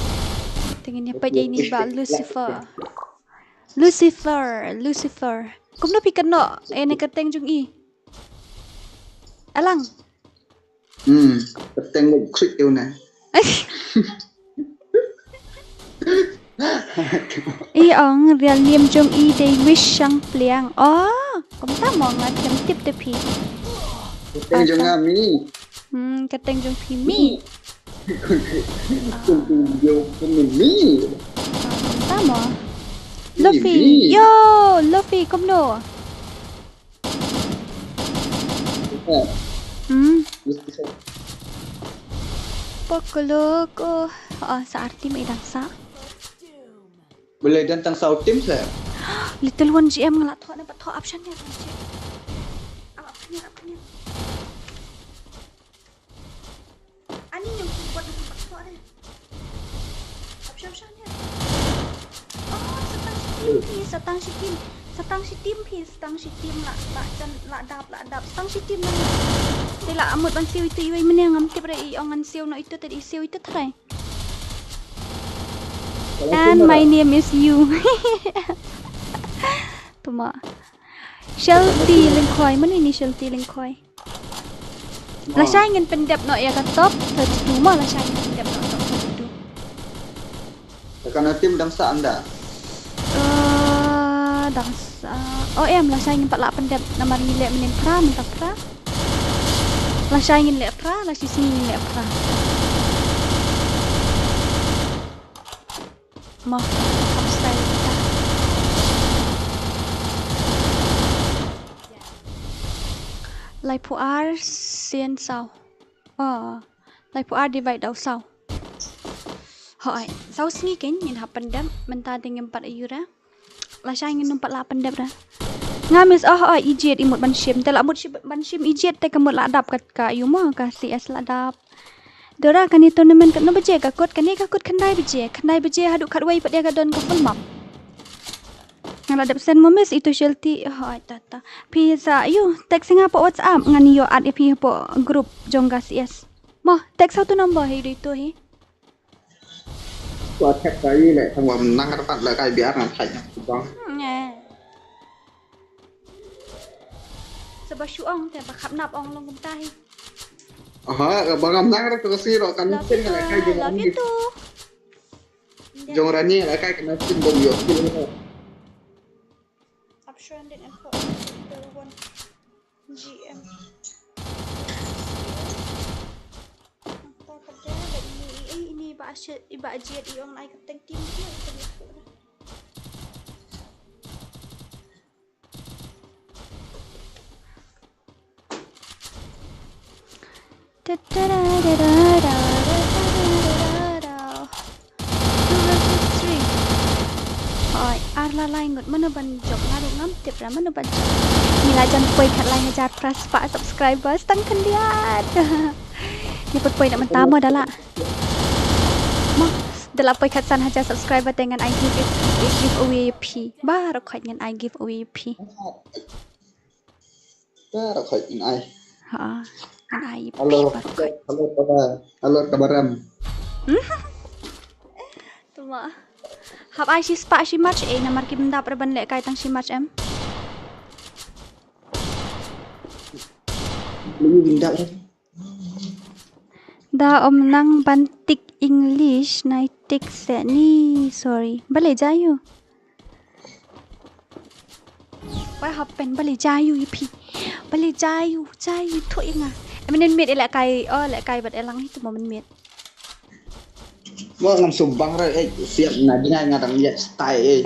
Te ngin ïa peit ïa ini ba Lucifer. Lucifer, Lucifer. Kumno phi kynnoh ïa ine i kyrteng jong i? Alang. Hmm, kyrteng u khrik u na. I ong real name jong i dei Wish Shangpliang. Oh, kumta mo nga khlem tip te phi. Kyrteng jong nga Mi. Hmm, kyrteng jong phi Mi. Kyrteng jong phi Mi. Ah, kumta mo. Mi, Luffy, Mi. Yo, Luffy, kumno? Hmm. Pokoloko. Oh, sa ar team i dang sa. Balei don tang saw team sa? Little One G M nga la thoh ne pat thoh option ne. Option ne, option ne. Ani yung keyboard ng pagkakwa rin. Option, option yan. Oh, sa tang shi team phi, sa tang shi team. Sa tang shi team phi, sa tang shi team la, la, jan, la dap, la dap. Sa tang shi team na. Te la mut ban siew itu iwei mene ngam tip re i ong ngan siew no itu te i siew itu trai. And my name is you. Tuma. Shelty Lyngkhoi, mano ini Shelty Lyngkhoi? Lashai ngin pyndep noh ïa ka top thirty-two mo, lashai ngin pyndep noh top thirty-two. Te kane team dang sah ynda? Eh, dang sah. Oh em, lashai ngin pat lah pyndep namar ngi leh mynnin phra, mynta phra. Lashai ngin leh phra, lashai sngi ngin leh phra. Mo, kam style kita. Laiphew ar sien saw. Oh, laiphew ar divide da u saw. Hooid, saw sngi kein ngin hap pyndep, mynta te ngim pat aiu re. Lashai ngin nym pat lah pyndep re. Nga miss, oh, hooid, ijied i mut ban shim. Te lah mut shi-, ban shim ijied te ka mut lah dap ka, ka aiu mo, ka C S lah dap. Dora, kane tournament katno baje ka kut? Kane ka kut khyndai baje. Khyndai baje haduh khatwei pat ïa ka don ka full map. Nga la dep send mo miss ito Shelty. Hoi, ta, ta. Phi sa, yu, text nga hapoh WhatsApp, ngan ïoh add ïa phi hapoh group jong ka C S. Mo, text ha uto number hi, ito hi. Ko accept ka ïa le, tang wa nang ka pat le kai biar ngan thait na bang. Hmm, eh. Sa ba shu ong te ba khap nap ong long kumta hi. Aha, ba ngam nang ra ka si ro kan. Love you too. Love you too. Jong Rani la kai kena pin bom yo. Option din and for one G M. Apa kerja ini, ini, ini ba asyik, ba ajiat iong ai keteng tim tu, itu dia. Two versus three. Hoi, ar la lai ngut, mano ban jop, nga ruh ngam tip ra mano ban jop. Ngi la jan poi khatlai hajar phra spah subscribers tang khyndiat. Ngi poi poi na mynta mo da la. Mo, da la poi khatsan hajar subscriber te ngan ai give, give away phi. Baroh khoit ngan ai give away phi. Baroh khoit ngan ai. Ha, ngan ai phi baroh khoit. Hello, hello, hello, kabaram. Tuma. Hap ai shi spah shi march eh, namar kim dap ra ban leh kai tang shi march em. Limi kim dap ra. Da ym nang ban tik English, nai tik se ni, sorry. Balei jia ïu? Wai happen, balei jia ïu ïa phi? Balei jia ïu, jia ïu thoh ïa nga. Em, mynmiet eh leh kai, oh, leh kai bad eh lang hi tu mo mynmiet. Mo ngam shu bang re, eh, siap na dingai nga dang ïa stai, eh.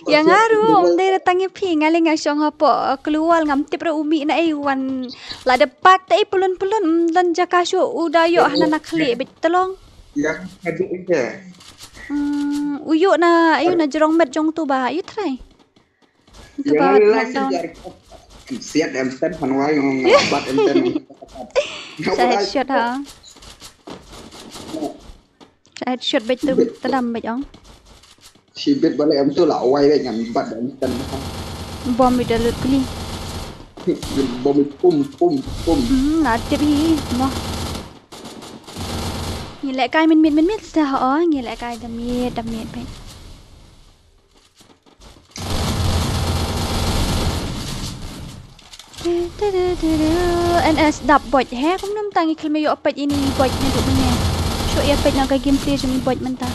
Ïa nga ruh ym dei da tang ïa phi, nga leh nga shong hapoh, eh, klewal, ngam tip ruh u mih na ei wan. Lada pak te ei pylon pylon, ym don jaka shuh, u da ïoh hana na khlieh beit tlong. Ïa ka dik ïa. Hmm, u ïoh na, ïoh na jrong met jong tu ba, ïoh trai. Tu ba knockdown. Siat em ten pan wai ngam bat em ten. Sa headshot ha. Sa headshot beit tu tadam beit ong. Shibit balik em tu la wai beit ngam bat em ten. Bom beit da lut kli. Bom beit pum pum pum. Hmm, la tip hi mo. Ngi leh kai mynmiet mynmiet sa ha o, ngi leh kai da miet da miet beit. N S dap bot he, kumno mynta ngi khlem ïoh peit ïa i bot ne duk mynne. Shu ïa peit na ka gameplay jong i bot mynta.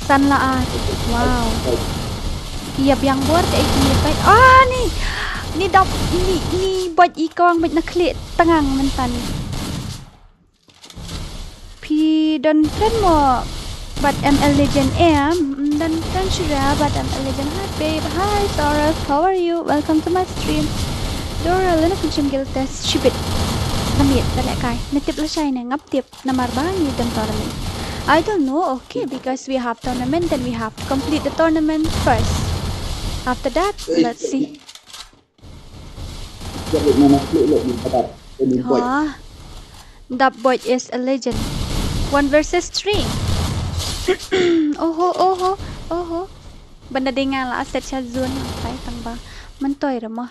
San la ar. Wow. Ïa biang bor te ïa peit. Ah ni. Ni dap ni, ni bot i kawang bot na khlieh tnga mynta ni. Phi don friend mo bad M L Legend em? Don friend shuwa bad M L Legend. Hi babe, hi Taurus, how are you? Welcome to my stream. Dora, lano pynshim guild test shibit. Na miet da leh kai. Na tip lashai ne ngam tip namar ba ngi don tournament. I don't know, okay, because we have tournament, then we have to complete the tournament first. After that, let's see. Ha. Dap Boy is a legend. One versus three. Oho, oho, oho. Banda dei nga la set sha zone, pai tang ba. Mentoi rama.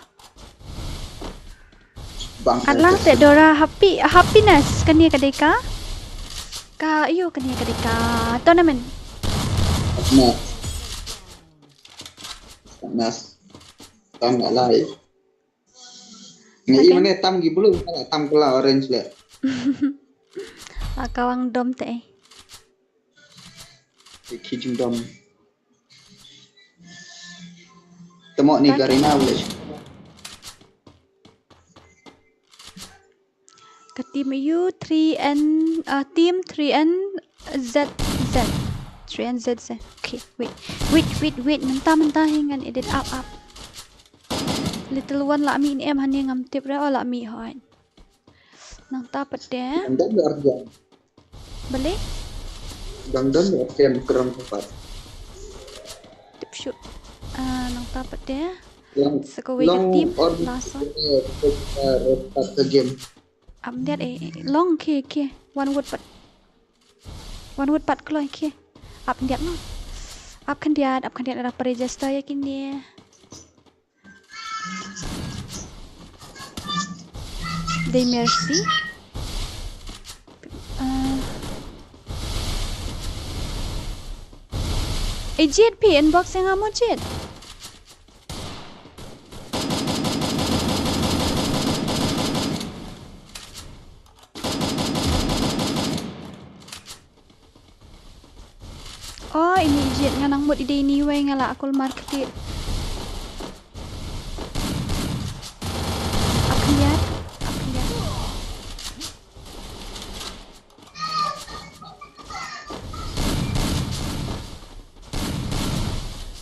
At lang te Dora happy, happiness kane ka dei ka. Ka, iyo kane ka dei ka. Tournament. Happiness. Happiness. Tam nga lai. Nga i mane tam gi blue, tam kala orange le. La kawang dom te. Ki jingdom. Temo ni Garena village. Ka team U three N, uh, team three N Z Z. Three N Z Z. Okay, wait. Wait, wait, wait. Mynta, mynta hi ngan edit up, up. Little one la mih ne em hani ngam tip re, oh la mih hoi. Nangta pat de. Dang don arjan. Balik. Dang don arjan kerang tempat. Tip shoot. Ah, nangta pat de. Sa kawei ka team la sa. Start the game. Ap ndiat eh, long ke ke. One wood pat. One wood pat kloi ke. Ap ndiat no. Ap khyndiat, ap khyndiat, ngan register ïa kine. Dei Mercy. Uh, eh, Jade, phi inbox ïa nga mo, Jade? Oh, ini Jade, nga nang mut ïa ine iwei, nga la kulmar ktieh. Ap khyndiat, ap khyndiat.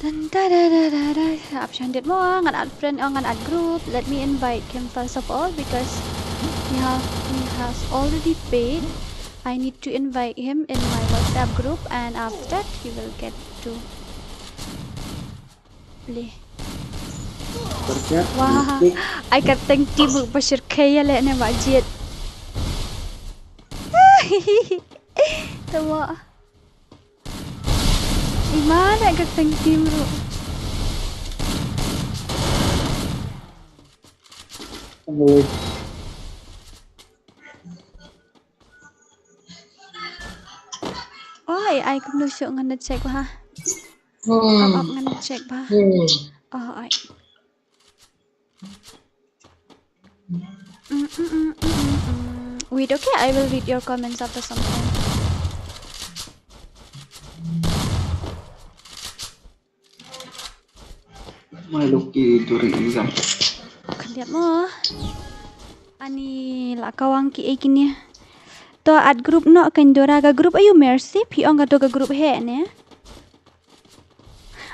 Dun da da da da da. Ap shen diat mo, ngan add friend, oh, ngan add group. Let me invite him first of all because he ha-, he has already paid. I need to invite him in my WhatsApp group, and after that he will get to play. Wah, ai ka teng tibuk ba shyrkhei ïa leh ne ba Jade. Tama. Ima na ka teng tim ruh. Oi, ai kumno shuh, ngan check bha. Hmm. Ap, ap, ngan check bha. Hmm. Oh, ai. Mm, mm, mm, mm, mm, mm. Wait, okay, I will read your comments after some time. My lucky during exam. Khyndiat mo. Ani la kawang ki ei kine. To add group noh, kan dora ka group aïu, Mercy? Phi ong kato ka group heh ne?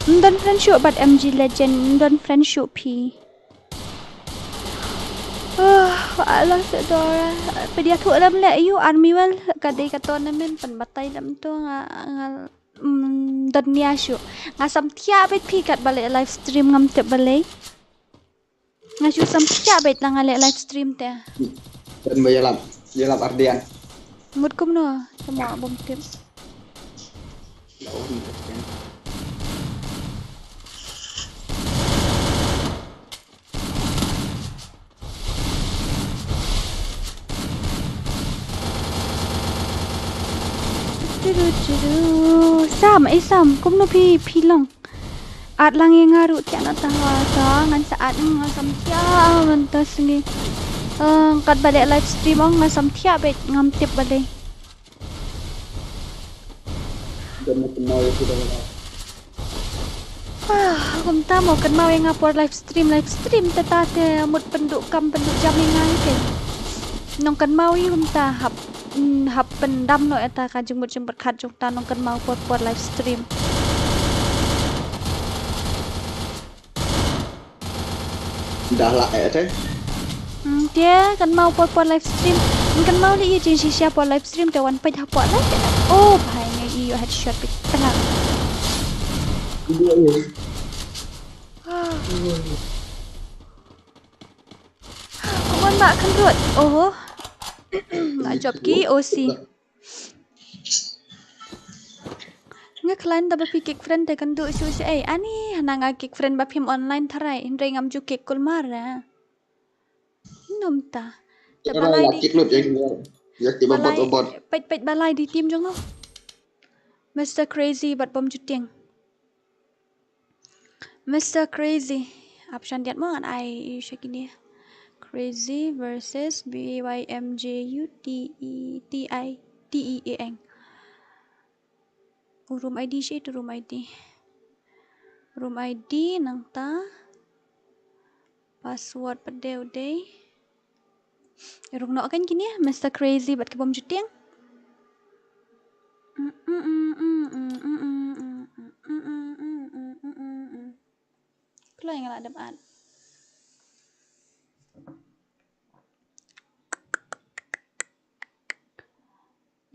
Ym don friend shuh bad M G Legend, ym don friend shuh phi. Ah, ba la se dora. Phi ïathuh lem leh aïu, Army World, ka dei ka tournament, pynbatai lem to, nga, nga, mm, don nia shuh. Nga samthiah beit phi katba leh live stream, ngam tip balei. Nga shu samthiah beit na nga leh live stream te. Don ba ïalap, ïalap ardian. Mut kumno, tama bym tip. Sam, eh Sam, kumno phi, phi long? Add lang ïa nga ruh, thiah noh tang, wa ta, ngan sa add, nga samthiah mynta sngi. Eh, katba leh live stream ong nga samthiah beit, ngam tip balei. Don na kynmaw ïa ki dang live. Ah, kumta mo kynmaw ïa nga por live stream, live stream te ta te mut pynduh kam pynduh jam ïa nga ïa ke. Nong kynmaw ïa kumta hap, mm, hap pyndam noh ïa ta ka jingmut jingpyrkhat jong ta nong kynmaw por por live stream. Dah lah eh te. Hmm, te kynmaw por por live stream. Kynmaw leh ïa jingshisha por live stream te wan peit hapoh live. Oh, bhai ngi ïoh headshot peit tang. Dua ïa. Ah. Kumon ba kan rut. Oho. Ba jop ki O C. Nga khlaiñ da ba phi kick friend te kan duh shuh shuh ei. Ani hana nga kick friend ba phim online tharai. Hynrei ngam ju kick kulmar ra. Num ta. Te balai di. Kick lut ïa ki. Ïa ki ba bot ba bot. Peit peit balai di team jong no. Mister Crazy bad Bom Juting. Mister Crazy. Ap shen diat mo ngan ai sha kine. Crazy versus B Y M J U T E T I T E A N. U room I D shi tu room I D. Room I D nangta. Password pat dei u dei. Rung noh kan kine, Mister Crazy bad ka Bom Juting. Kloi nga la dep at.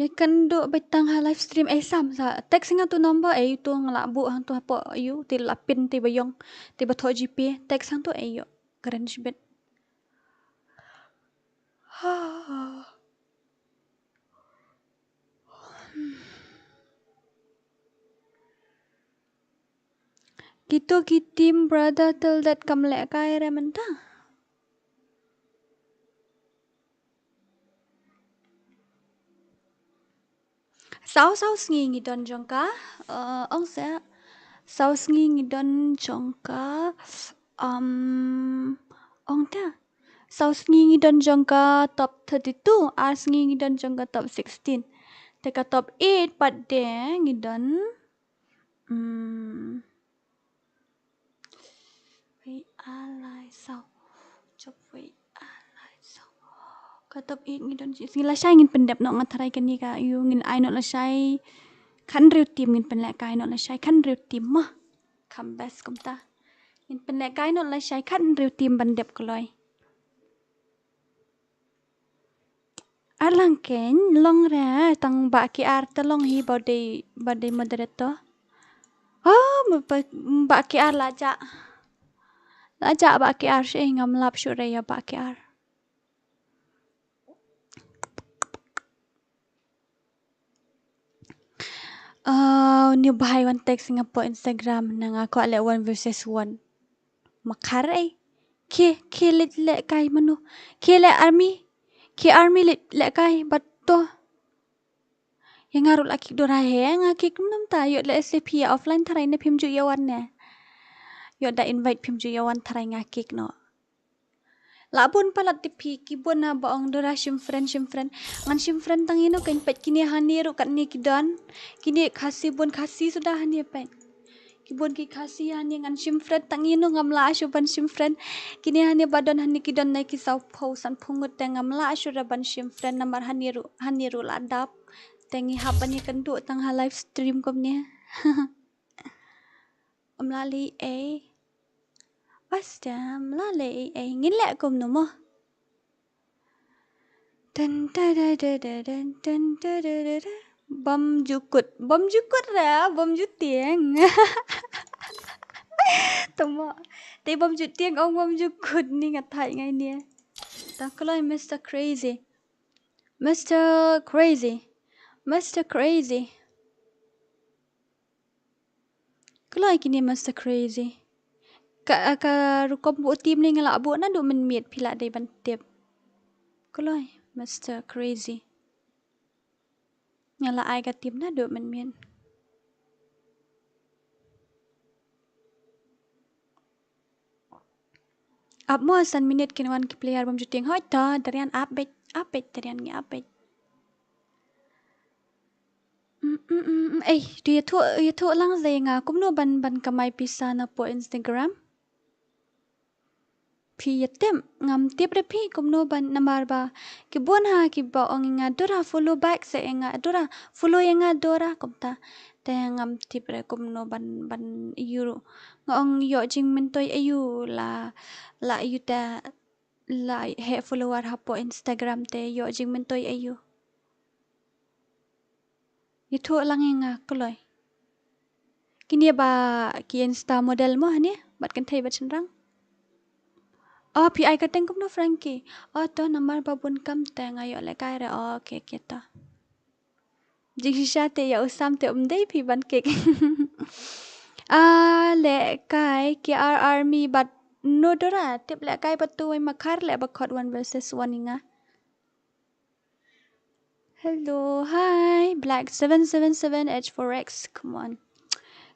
Ïa kan duh beit tang ha live stream eh Sam sa text nga tu number eh tu nga la buh hangtu hapoh ïu te la pin te ba ïong te ba thoh G P text hangtu eh ïu kren shibit. Ha. Kito ki team brother Tildet kam lehkai re mynta. Saw, saw sngi ngi don jong ka, eh, ong seh. Saw sngi ngi don jong ka, um, ong te. Saw sngi ngi don jong ka top thirty-two, ar sngi ngi don jong ka top sixteen. Te ka top eight pat de ngi don, um, Wei ar lai saw. Jop wei ar lai saw. Ka top eight ngi don shi sngi, lashai ngin pyndep noh, nga tharai kane ka, ïoh ngin ai noh lashai khathynriew team, ngin pynlehkai noh lashai khathynriew team mo. Kham best kumta. Ngin pynlehkai noh lashai khathynriew team ban dep kloi. Ar lang kein long re, tang Bah K R te long hi ba dei, ba dei moderator. Oh, Bah, Bah K R la jah. La jah Bah K R, shi ngam lap shuh re ïa Bah K R. Oh, ni u bhai wan text nga hapoh Instagram, na nga kwah leh one versus one. Makhar ei. Khie, khie leit lehkai mano? Khie leh army. Khie army leit lehkai bad to. Ïa nga ruh la kick Dora hi, nga kick mynta, ïoh leh S L P offline, tharai ne phim ju ïa wan ne. Ïoh da invite phim ju ïa wan, tharai nga kick noh. La bun palat te phi, ki bun na ba ong Dora shim friend, shim friend. Ngan shim friend tang ïano kein, peit kine hangne ruh katne ki don. Kine Khasi bun Khasi suda hangne, peit. Ki bun ki Khasi hangne, ngan shim friend tang ïano, ngam lah shuh ban shim friend. Kine hangne ba don hangne ki don na ki saw phew san phew ngut, te ngam lah shuh re ban shim friend namar hangne ruh, hangne ruh la dap. Te ngi hap ban ïakynduh tang ha live stream kumne. Ym lah leh ei. Bas te ym lah leh ei, ngin leh kumno mo? Dun, da, da, da, da, dun, dun, da, da, da, da. Bym ju kut, bym ju kut re, bym ju tieng. Tang mo. Te bym ju tieng, ong bym ju kut, ni nga thait ngai ne. Ta kloi Mister Crazy. Mister Crazy. Mister Crazy. Kloi kine Mister Crazy. Ka, ka rukom buh team ne nga lah buh naduh mynmiet, phi lah dei ban tip. Kloi Mister Crazy. Nga lah ai ka team naduh mynmiet. Ap mo, san minit kin wan ki player bym ju tieng. Hoi to, Darian ap beit, ap beit, Darian ngi ap beit. Mm, mm, mm, mm. Ei, to ïathuh, ïathuh lang sa ïa nga kumno ban, ban kamai pisa na poh Instagram. Phi ïa tip, ngam tip re phi kumno ban, namar ba ki bun ha kiba ong ïa nga Dora follow back sa ïa nga, Dora follow ïa nga Dora kumta. Te ngam tip re kumno ban, ban ïoh ruh. Nga ong ïoh jingmyntoi aïu la, la ïoh te, la heh follower hapoh Instagram te ïoh jingmyntoi aïu. Ïathuh lang ïa nga kloi. Kine ba ki Insta model mo hangne, bad kynthei bad shynrang. Oh, phi ai kyrteng kumno Frankie? Oh, to namar ba bun kam te nga ïoh lehkai re. Oh, okay, okay to. Jingshisha te ïa u Sam te um dei phi ban kick. Ah, lehkai K R Army bad no Dora, tip lehkai bad tu wei Makhar leh ba khot one versus one ïa nga. Hello, hi, Black seven seven seven H four X, come on.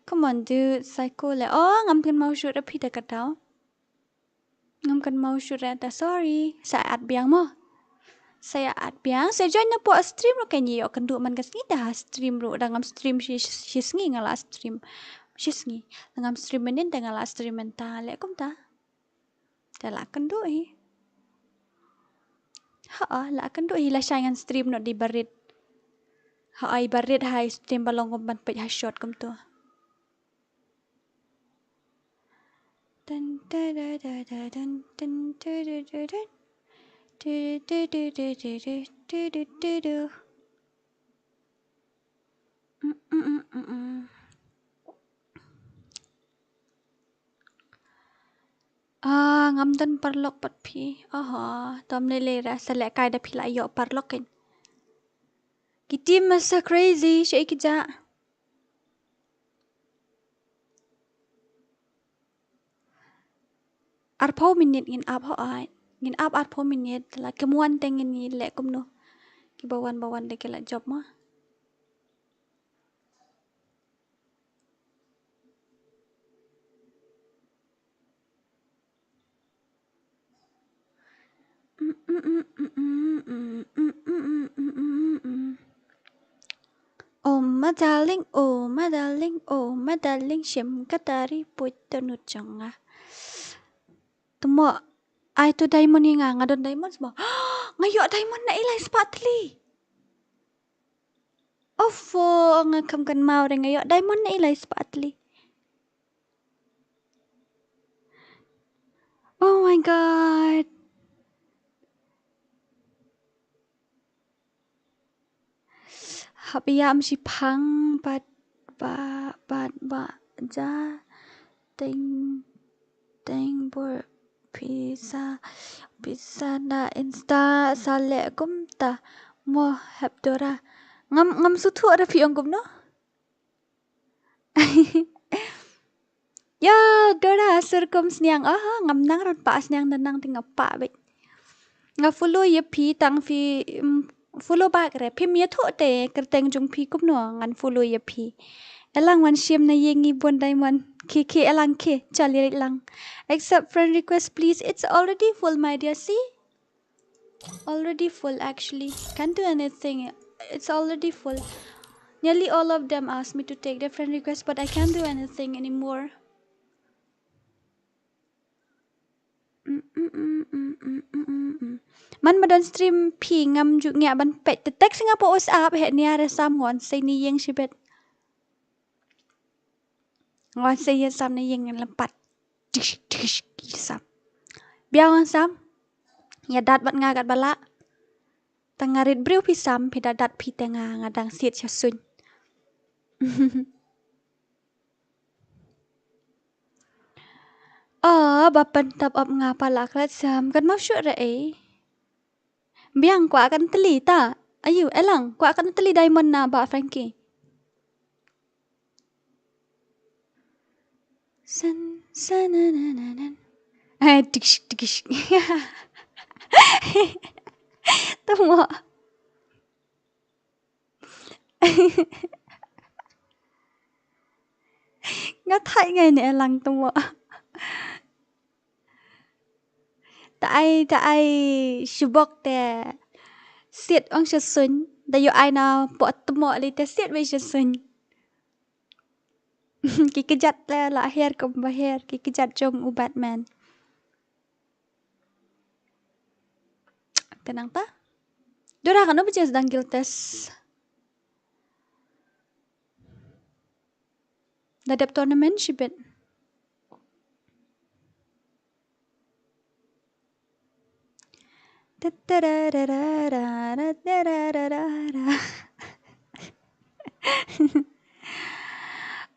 Come on, dude, psycho leh. Oh, ngam kynmaw shuh re phi da ka daw. Ngam kynmaw shuh re ta, sorry. Sa ïa add biang mo. Sa ïa add biang, sa join na poh stream ruh kein, ïoh kynduh man ka sngi te ha stream ruh, da ngam stream shi, shi sngi nga la stream. Shi sngi. Da ngam stream mynnin te nga la stream mynta, leh kumta. Te la kynduh hi. Ha, la kynduh hi, lashai ngan stream noh da i barit. Ha, i barit ha i stream ba long kum ban peit ha short kumto. Dun, da, da, da, da, dun, dun, du, du, du, dun. Du, du, du, du. Mm, mm, mm, mm, mm. Ah, ngam don paralok pat phi. Oho, to ym lei lei re, sa lehkai da phi la ïoh paralok kein. Ki team Mister Crazy, shaei ki jah? Arphew minit ngin ap ho ai. Ngin ap arphew minit la kem wan te ngin ïa leh kumno. Kiba wan ba wan de ki la jop ma. Oh my darling, oh my darling, oh my darling, shim katari put tonut jong nga. Temo, ai to diamond ïa nga, nga don diamond mo. Nga ïoh diamond na ilai spatli. Ofo, nga kham kynmaw re nga ïoh diamond na ilai spatli. Oh my God. Hap ïam shi phang pat ba, pat ba ja teng, teng bor pisa, pisa na insta sa leh kumta mo hep Dora. Ngam, ngam suthu ra phi ong kumno? Yo, Dora, sur kum sniang. Aha, ngam nang rot pa sniang da nang tinga pa bit. Nga follow ïa phi tang phi, mm, follow back re. Phi mia thu te kerteng jong phi kumno ngan follow ïa phi. Elang wan shim na ïing i bun diamond. Ki, ki elang ki, chali rit lang. Accept friend request, please. It's already full, my dear. See? Already full, actually. Can't do anything. It's already full. Nearly all of them asked me to take their friend request, but I can't do anything anymore. Mm, mm, mm. Man ba don stream phi ngam ju ngiah ban peit. Te text nga po WhatsApp he nia re sam ngon sei ni ïeng shibet. Ngon sei ïa sam na ïing lem pat. Tish, tish, ïa sam. Biang ngon sam. Ïa dat bad nga kat bala. Tang nga rit briew phi sam, phi da dat phi te nga, nga dang siat sha suiñ. Oh, ba pan tap ap nga pala klat sam. Kan mau syuk re eh. Biang kwah kan teli ta. Ayu, elang, kwah kan teli diamond na ba Frankie. San, san, na, na, na, na. Eh, tikish, tikish. Tamo. Nga thait ngai ne lang tamo. Ta ai, ta ai, shibok te. Siat ong sha suiñ. Da ïoh ai na po tamo li te siat wei sha suiñ. Ki kjat te la her kum ba her, ki kjat jong u Batman. Te nangta. Dora kano ba jeng sdang guild test. Da dep tournament shibit.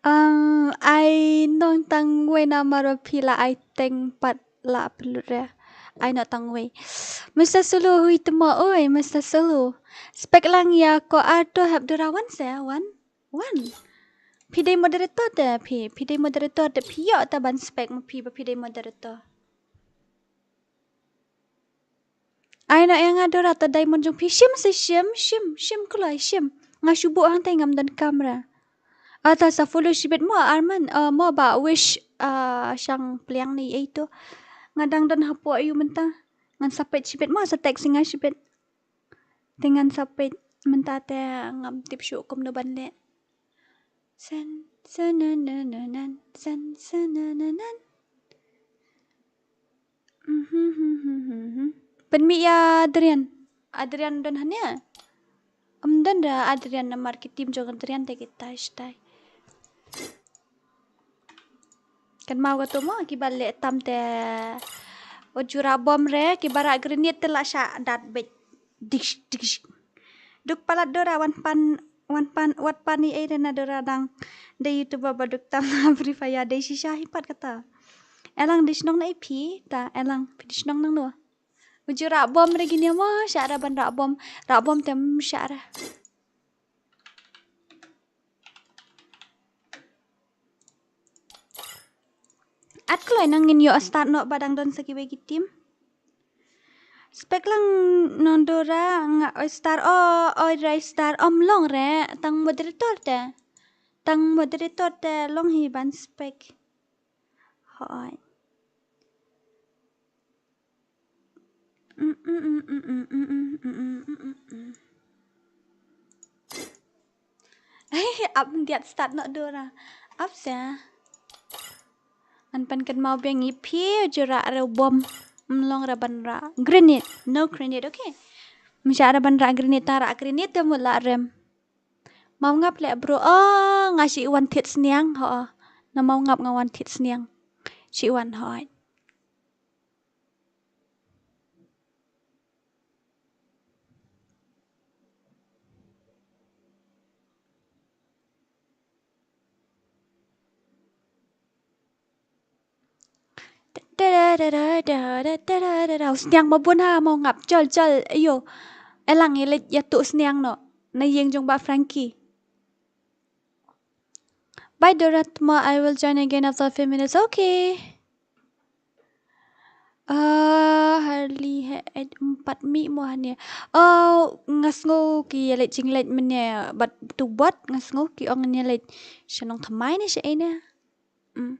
Um, ai nong tang wei namar ba phi la ai teng pat la pynlut re. Ai no tang wei. Mister Sulu hui temo oi, Mister Sulu. Spek lang ïa ko arto hep dura wan se wan. Wan. Phi dei moderator te phi, phi dei moderator te phi ïoh ta ban spek ma phi ba phi dei moderator. Ai na ïa nga Dora ta diamond jong phi shim se shim, shim, shim kulai shim. Nga shu buh hangtai ngam don kamera. Ata sa follow shibit mo Arman, ah, mo ba wish, ah, shang pliang ni ei to. Nga dang don hapoh ïu mynta. Ngan sa peit shibit mo sa text nga shibit. Te ngan sa peit mynta te ngam tip shuh kumno ban leh. San, san, na, na, na, nan, san, san, na, na, nan. Mhm, mhm, mhm, mhm. Pynmih ïa Adrian. Adrian don hangne. Ym don da Adrian namar ki team jong Adrian te ki tai shtai. Kan mau ka tu mo ki ba leh tam te. O jura bom re ki ba ra grenade te la sha dat bej. Dish, dish. Duk palat Dora wan pan, wan pan, wat pan i ei re na Dora dang. De YouTuber ba duk tam na Free Fire de shisha hi pat kata. Elang de shnong na i phi, ta elang phi de shnong nang no. Uju ra bom re gini mo, sha ra ban ra bom, ra bom tem sha ra. At Kloi nang ngin ïoh start noh ba dang don sa kiwei ki team. Spek lang Nondora nga oi star o oi rai star om long re tang moderator te. Tang moderator te long hi ban spek. Hoi. Hei, ap diat start noh Dora. Ap sa. Ngan pan kan mau biang i phi jura re bom. Mlong ra ban ra. Grenade. No grenade, okay. Msha ra ban ra grenade ta ra grenade te mula rem. Mau ngap le bro. Oh, nga shi wan thiet sniang ho. Na mau ngap nga wan thiet sniang. Shi wan ho. Sniang ma bun ha mau ngap jol jol ayo. Elang i leit ïa tu sniang no. Na ïing jong ba Frankie. Bye Dora, tomorrow I will join again after a few minutes. Okay. Ah, Harley he et empat mi mo hane. Oh, nga sngew ki ïa leit jingleit mynne bad tu bot nga sngew ki ong ïa leit sha nongthymmai ne sha ei ne. Mm.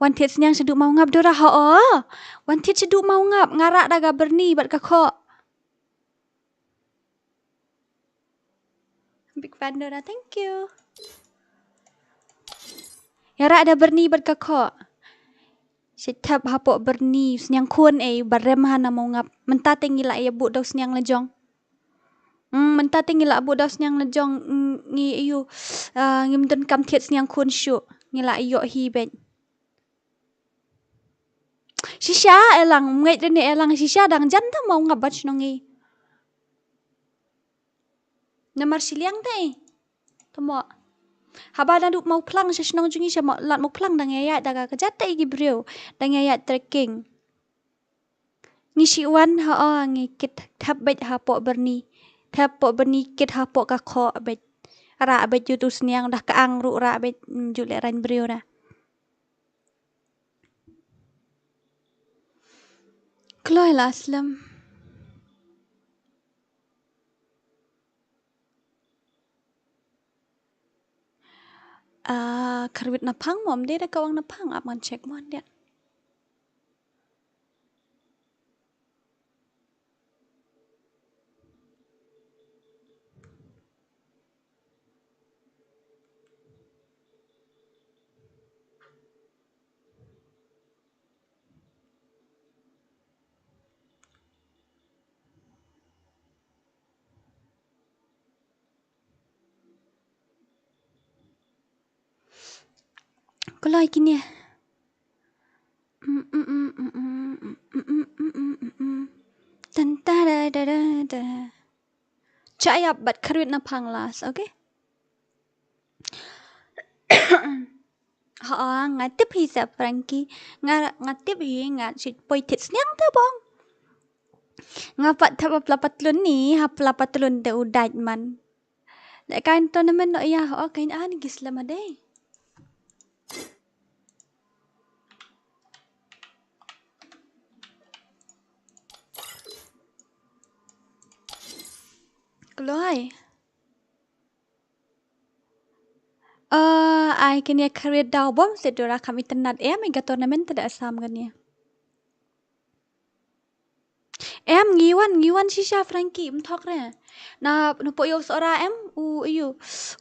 Wan thied sniang shaduh mau ngap Dora ho. Wan thied shaduh mau ngap nga rah da ka byrni bad ka khoh. Big fan Dora, thank you. Ïa rah da byrni bad ka khoh. Shi thep hapoh byrni sniang khun ei ba rem ha na mau ngap. Mynta te ngi la ïa buh daw sniang la jong. Hmm, mynta te ngi la buh daw sniang la jong, mm, ngi ïu, ah, ngim don kam thied sniang khun shuh. Ngi la ïoh hi beit. Shisha elang, mngeit rene elang shisha dang jan ta mau ngap bad shnong ngi. Namar shiliang te. Tomo. Haba da duk mau plang sha shnong jong ngi sha mau lat mau plang dang ïa ïa da ka kajat te ki briew. Dang ïa ïa trekking. Ngi shi wan ha o ngi kit thap beit hapoh byrni. Thap poh byrni kit hapoh ka khoh beit. Rah beit ju tu sniang dah ka ang ruh rah beit, mm, ju le rain briew dah. Kloi la slem. Ah, kharwit na phang mom de da kawang na phang ap ngan check mon dia. Kloi kine. Tan ta da da da da. Chayap bat kharwit na phang las, okay? Ha, nga tip hi sa Frankie. Nga, nga tip hi nga shi poi tit sniang ta bong. Nga pat thap hap la patlun ni, hap la patlun de u dait man. De kain tournament no ya, ho kain an gis lama de. Kloi. Ah, ai kine kharit daw bom se dura kam internet em ga tournament da Assam gane. Em ngi wan, ngi wan shisha Frankie, mthok re. Na, na po yo sora em, u, u,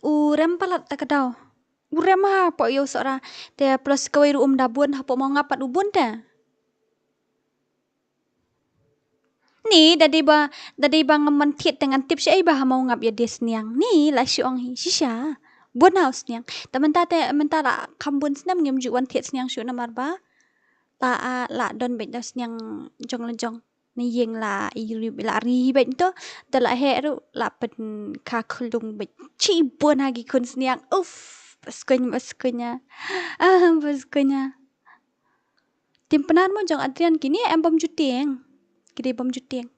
u rem palat ta ka daw. U rem ha po yo sora. Te plus kawai ru um da bun, ha po mo ngapat u bun te. Ni, da dei ba, da dei ba ngam wan thied te ngan tip sha ei ba ha mo ngap ya de sniang. Ni, la shi ong hi, shisha. Bun ha u sniang. Ta mynta te, mynta la kham bun snem ngim ju wan thied sniang shu namar ba. Ta a la don beit da sniang jong la jong. Ni yeng la i ri la ri beit to. Da la he ru la pen ka khulung beit. Chi bun ha ki khun sniang. Uf, bas kunya, bas kunya. Ah, bas kunya. Tim pynat mo jong Adrian kine em bom ju tieng. Ki dei bom ju tieng.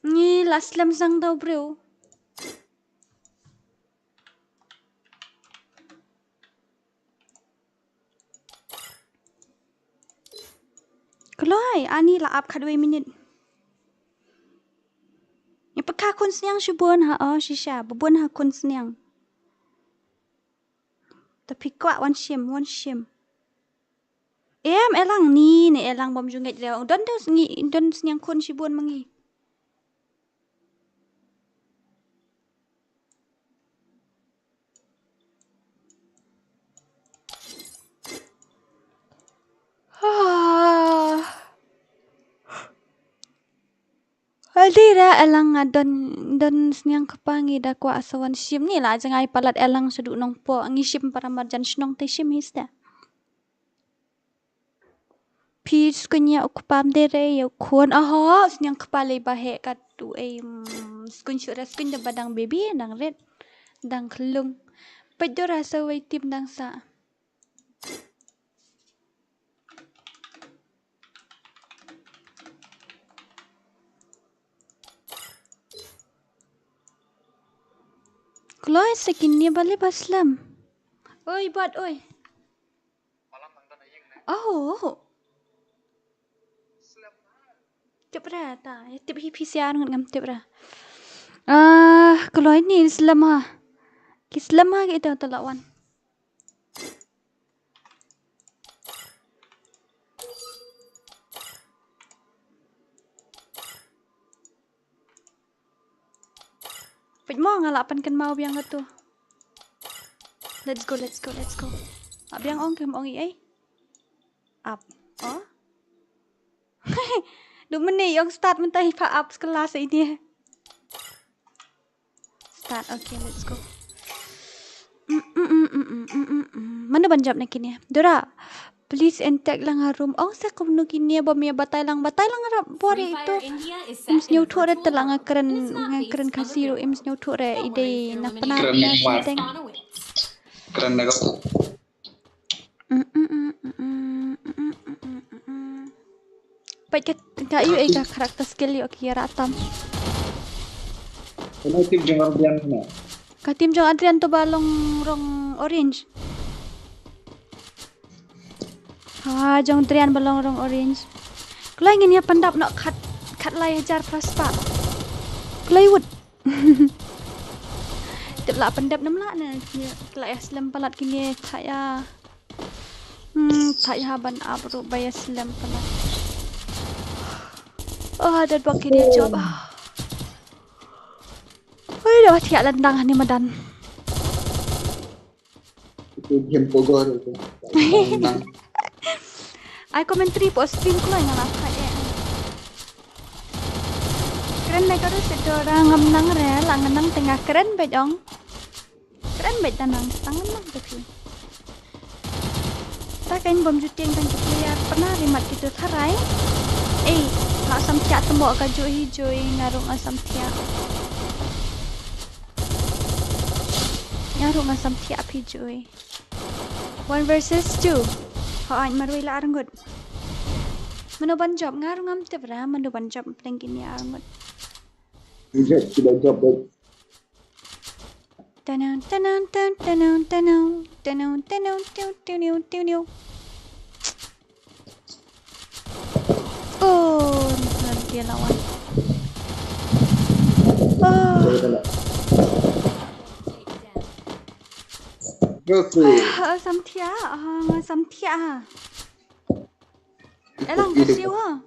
Ngi la slem sang daw briew. Noi, ani la ap khatwei minit. Ngi pyrkhat khun sniang shibun ha, oh, shisha, bun ha khun sniang. Ta phi kwah wan shim, wan shim. Em, elang ni, ne elang bom ju ngeit re. Don, don sniang khun shibun ma ngi. Ah. Hadi ra elang nga don, don sniang kpa ngi da kwah sa wan shim ni la jngai palat elang sdu nongpo ngi shim para marjan shnong te shim hista. Phi skun ïa u kpam de re ïa u khun. Aha, sniang kpa lei ba heh kat u ei, mm, skun shu re skun da ba dang baby, dang ret, dang khlung. Peit dora sa wei tim dang sa. Kloi sa kine ba lei ba slem. Oi, bat, oi. Oh. Tip ra ta, ïa tip hi phi siar ngut ngam tip ra. Ah, kloi ni slem ha. Ki slem ha ki to to la wan. Peit mo nga lah pan kynmaw biang katu. Let's go, let's go, let's go. Ah, biang ong kem ong i ei. Up. Oh. Du mene ong start mynta hi pha up kelas ini. Start, okay, let's go. Mano ban jump na kine? Dora, please and tag lang ha room. Ong sa kumno kine ba me batai lang, batai lang ra bor itu. Im sñiaw thuh re te la nga kren, nga kren Khasi ruh im sñiaw thuh re i dei na Pnar na senteng. Kren na ka. Peit ka, ka ïoh ei ka character skill ïoh ki ïa rah tam. Kane team jong Adrian ne? Ka team jong Adrian to ba long rong orange. Ha, jong Adrian ba long rong orange. Kloi ngin ïa pyndap noh khat, khat lai hajar plus pa. Kloi wut. Tip la pyndep nam la ne, ki la ïa slem palat kine tha ïa. Hmm, tha ïa ban ap ruh ba ïa slem palat. Oh, dat bok kine job. Ah. Oi, da thiah landang hani madan. Itu game pogor itu. Ai commentary po stream ko nga la pha eh. Kren beit ka ruh te Dora ngam nang re la nga nang te nga kren beit ong. Kren beit da nang tang nang te phi. Ta kein bom ju tieng tang ki player Pnar ri mat kitu tharai. Ei, nga sam thiah tmo ka ju hi joi nga ruh nga sam thiah. Nga ruh nga sam thiah phi joi. One versus two. Ho ain marwei la arngut. Mano ban job nga ruh ngam tip ra mano ban job pleng kini arngut. Job, sila job, job. Tanang, tanang, tan, tanang, tanang, tanang, tanang, tiu, tiu, tiu, tiu, tiu. Oh, nanti lawan. Oh. Go for it. Ah, samthia, ah, samthia. Elang ka siwa.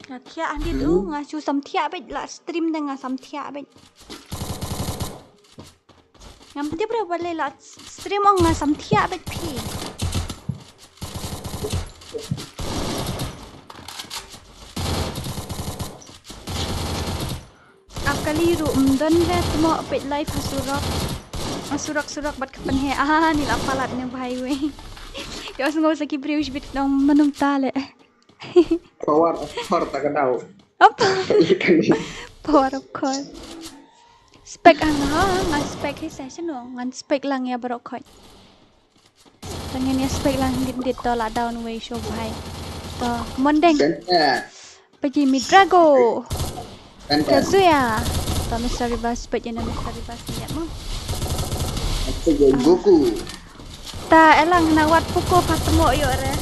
Nga thiah handit u, nga shu samthiah beit la stream da nga samthiah beit. Ngam tip re balei la stream ong nga samthiah beit phi. Ap kali ruh ym don re tmo peit live ha surok. Ha surok surok bad ka pynhe ah ni la palat ne bhai wei. Ïohsngew sa ki briew shibit nong mynta le. Power of Thor ta ka daw. Apa? Power of Thor. Spek ang ha, nga spek hi sa shano, ngan spek lang ïa baroh khoit. Tangen ïa spek lang dit dit to la down wei sho bhai. To, Mondeng. Pagi mi Drago. Kazuya. To Mister Rivas, pagi na Mister Rivas ni mo. Goku. Ta elang na wat puko pat mo yo re.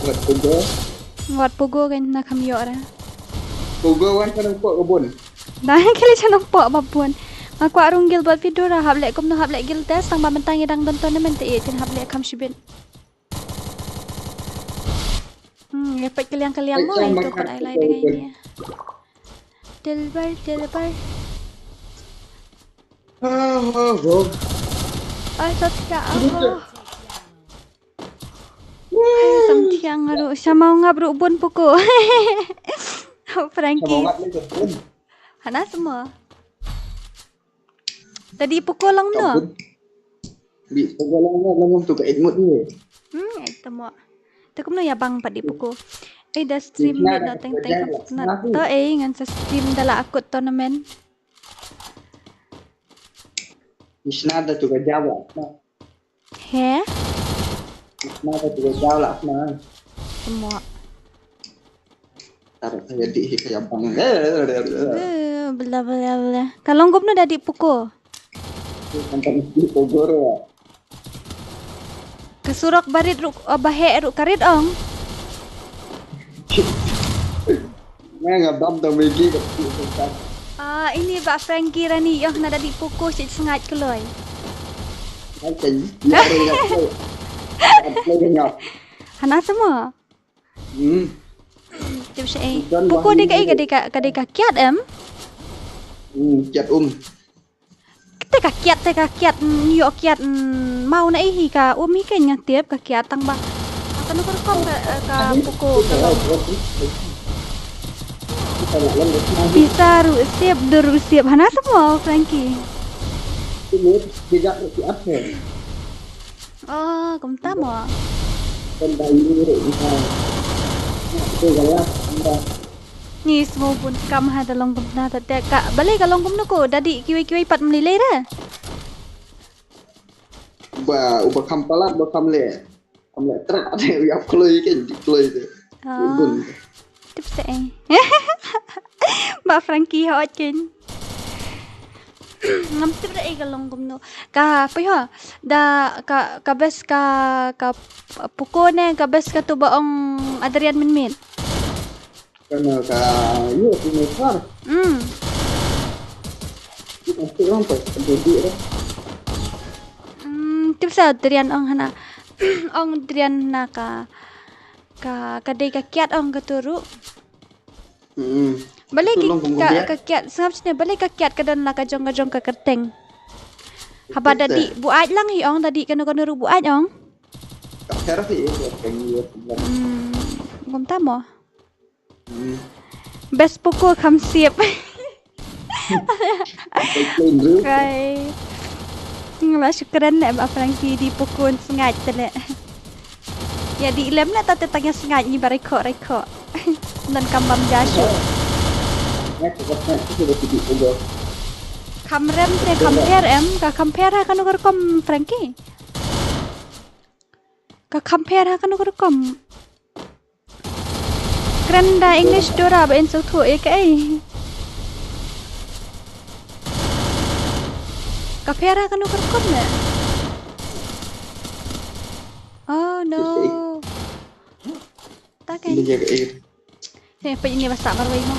Wat pugo. Wat pugo kan na kham ïoh ra. Pugo wan ka nang pok ka bun. Dang khali cha nang pok ba bun. Nga kwah rung guild bad video ra hap leh kumno hap leh guild test tang ba mynta ngi dang don tournament te ïa kin hap leh kham shibit. Hmm, ïa peit ka liang ka liang mo ïa tu kut ai lai dang ai nia. Dilbar, dilbar. Ah, ah, ah. Ai, sat ka, ah. Ai, sam thiang ruh, sha mau ngap ruh bun puko. Frankie. Sha mau ngap ruh bun. Hana semua. Tadi puko long no. Bi puko long no, long tu ka edmut ni. Hmm, ai tamo. Te kumno ïa bang pat di puko. Eh, da stream ni da teng teng na to eh ngan sa stream da la akut tournament. Isna da tu ka jawa. He? Isna da tu ka jawa la asna. Semua. Tar ka jadi hi ka ïa bang. Eh, bla bla bla. Ka long kumno da di puko. Kan tak mesti puko ro. Ka surok barit ruh, oh, baheh ruh karit ong. Nga nga bam da megi ka tu ka. Ah, ini ba Frankie Rani ong na da di puko sit sngat keloi. Kan kan. Ya ro ya. Apa ngap. Hana semua. Hmm. Tip sha ei. Puko dei ka ei ka dei ka, ka dei ka kiat em? Hmm, kiat um. Te ka kiat, te ka kiat, mm, ïoh kiat, mm, mau na ei hi ka um hi kein nga tip ka kiat tang ba. Ka nu ka rukom ka, ka puko ka long. Pisa ruh sip, dur ruh sip. Hana semua Frankie. Ini tidak berarti apa. Oh, kumta mo. Kan bai ni re ita. Ni semua pun kam ha da long kumta ta te ka balei ka long kumno ko dadi kiwei kiwei pat mlilei re. Ba uba kam palat ba kam le. Kam le tra te u yap kloi ke di kloi te. Ah. Bun. Tip sa ei. Ba Frankie hot kein. Ngam tip da ei ka long kumno. Ka poi ho da ka, ka best ka, ka puko ne ka best ka tu ba ong Adrian min min. Kana ka yu tu me par. Hmm. Aku orang pas budi dah. Hmm, tip sa Adrian ong hana. Ong Adrian na ka, ka, ka dei ka kiat ong ka turu. Hmm. Balei ki ka, ka kiat sngap sne balei ka kiat ka don la ka jong ka jong ka kerteng. Haba dadi buaid lang hi ong dadi kano kano ru buaid ong. Ka pher hi ka pher hi. Hmm. Kumta mo. Hmm. Best puko kham siap. Kai. Nga shukran ne ba Frankie di puko sngaid te le. Ya di lem na ta te tang ïa sngaid ngi ba raikhoh raikhoh. Nan kam bam ja shuh. Kham rem te kham pher em ka kham pher ha kano ka rukom Frankie. Ka kham pher ha kano ka rukom. Kren da English dora ba in sngewthuh ïa kaei. Ka pher ha kano ka rukom ne. Oh no. Ta kan. Ïa kaei. Te peit ini ba sah marwei mo.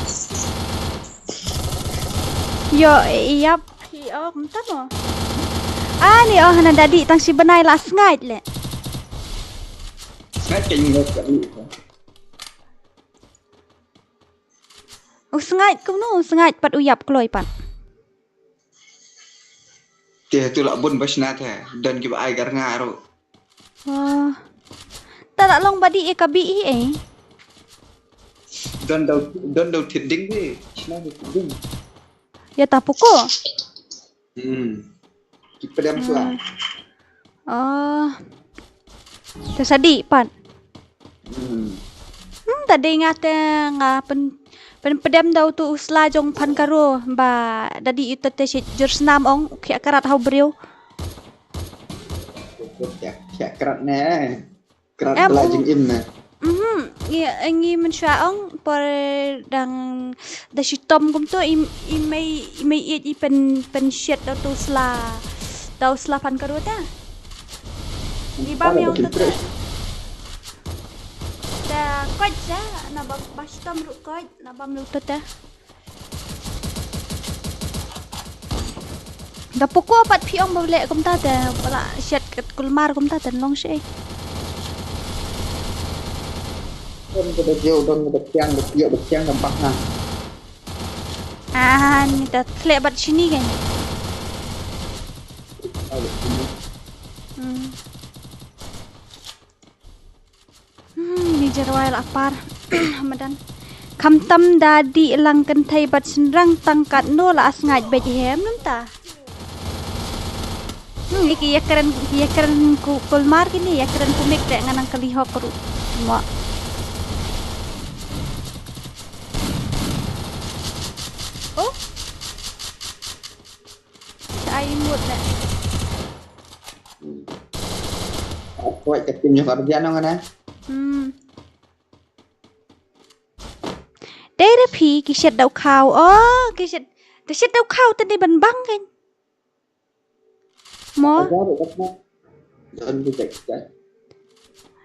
Ïo, ïap. Hi oh kumta mo. Ah ni oh hana dadi tang shi bnai la sngaid le. Sngaid ka ïing ka ïing. U sngaid kumno u sngaid pat u ïap kloi pat. Te tu la bun ba shna te don ki ba ai gar nga ruh. Oh. Ta la long ba dih ïa ka bih hi eh. Don dau don dau thit ding hi. Shna hi thit ding. Ïa ta puko. Hmm. Ki pdem shuwa. Hmm. Oh. Te sa dih pat. Hmm. Hmm, ta dei nga te nga pyn pyn pdem dau tu u sla jong phan karo ba dadi ito te shi jur snam ong u khiah karat hau briew. Khiah khiah karat ne. Krat em, bla u- jingim ne. Mhm. Ngi, ngi mynshuwa ong por dang da shitom kumto i, i mei, i mei iet i pen, pen shet da tu sla. Da u sla phan karo ta. Ngi bam ïa ong ta. Koit ja, na ba, ba shitom ruh koit, na bam ruh to te. Da poko pat phi ong ba leh kumta te, ba la shet kat kulmar kumta te long shi. Don ka da jeu, don ka da kiang, da kiang, da kiang, da bak na. Ah, ni ta khleh bad shini kan. Hmm. Hmm, ni jarwai la par. Madan. Khamtam da dih lang kynthei bad shynrang tang katno la as ngait bad hem num ta. Hmm, ki ïa kren, ki ïa kren ku kulmar kini, ïa kren kumik te ngan nang kali hok ruh. Mo. Oh. Ai mut le. Aku ka tim jong ardian nong ana. Hmm. Dei re phi ki shet dau khaw. Oh, ki shet. Da shet dau khaw te dei ban bang kan. Mo. Don bi jek jek.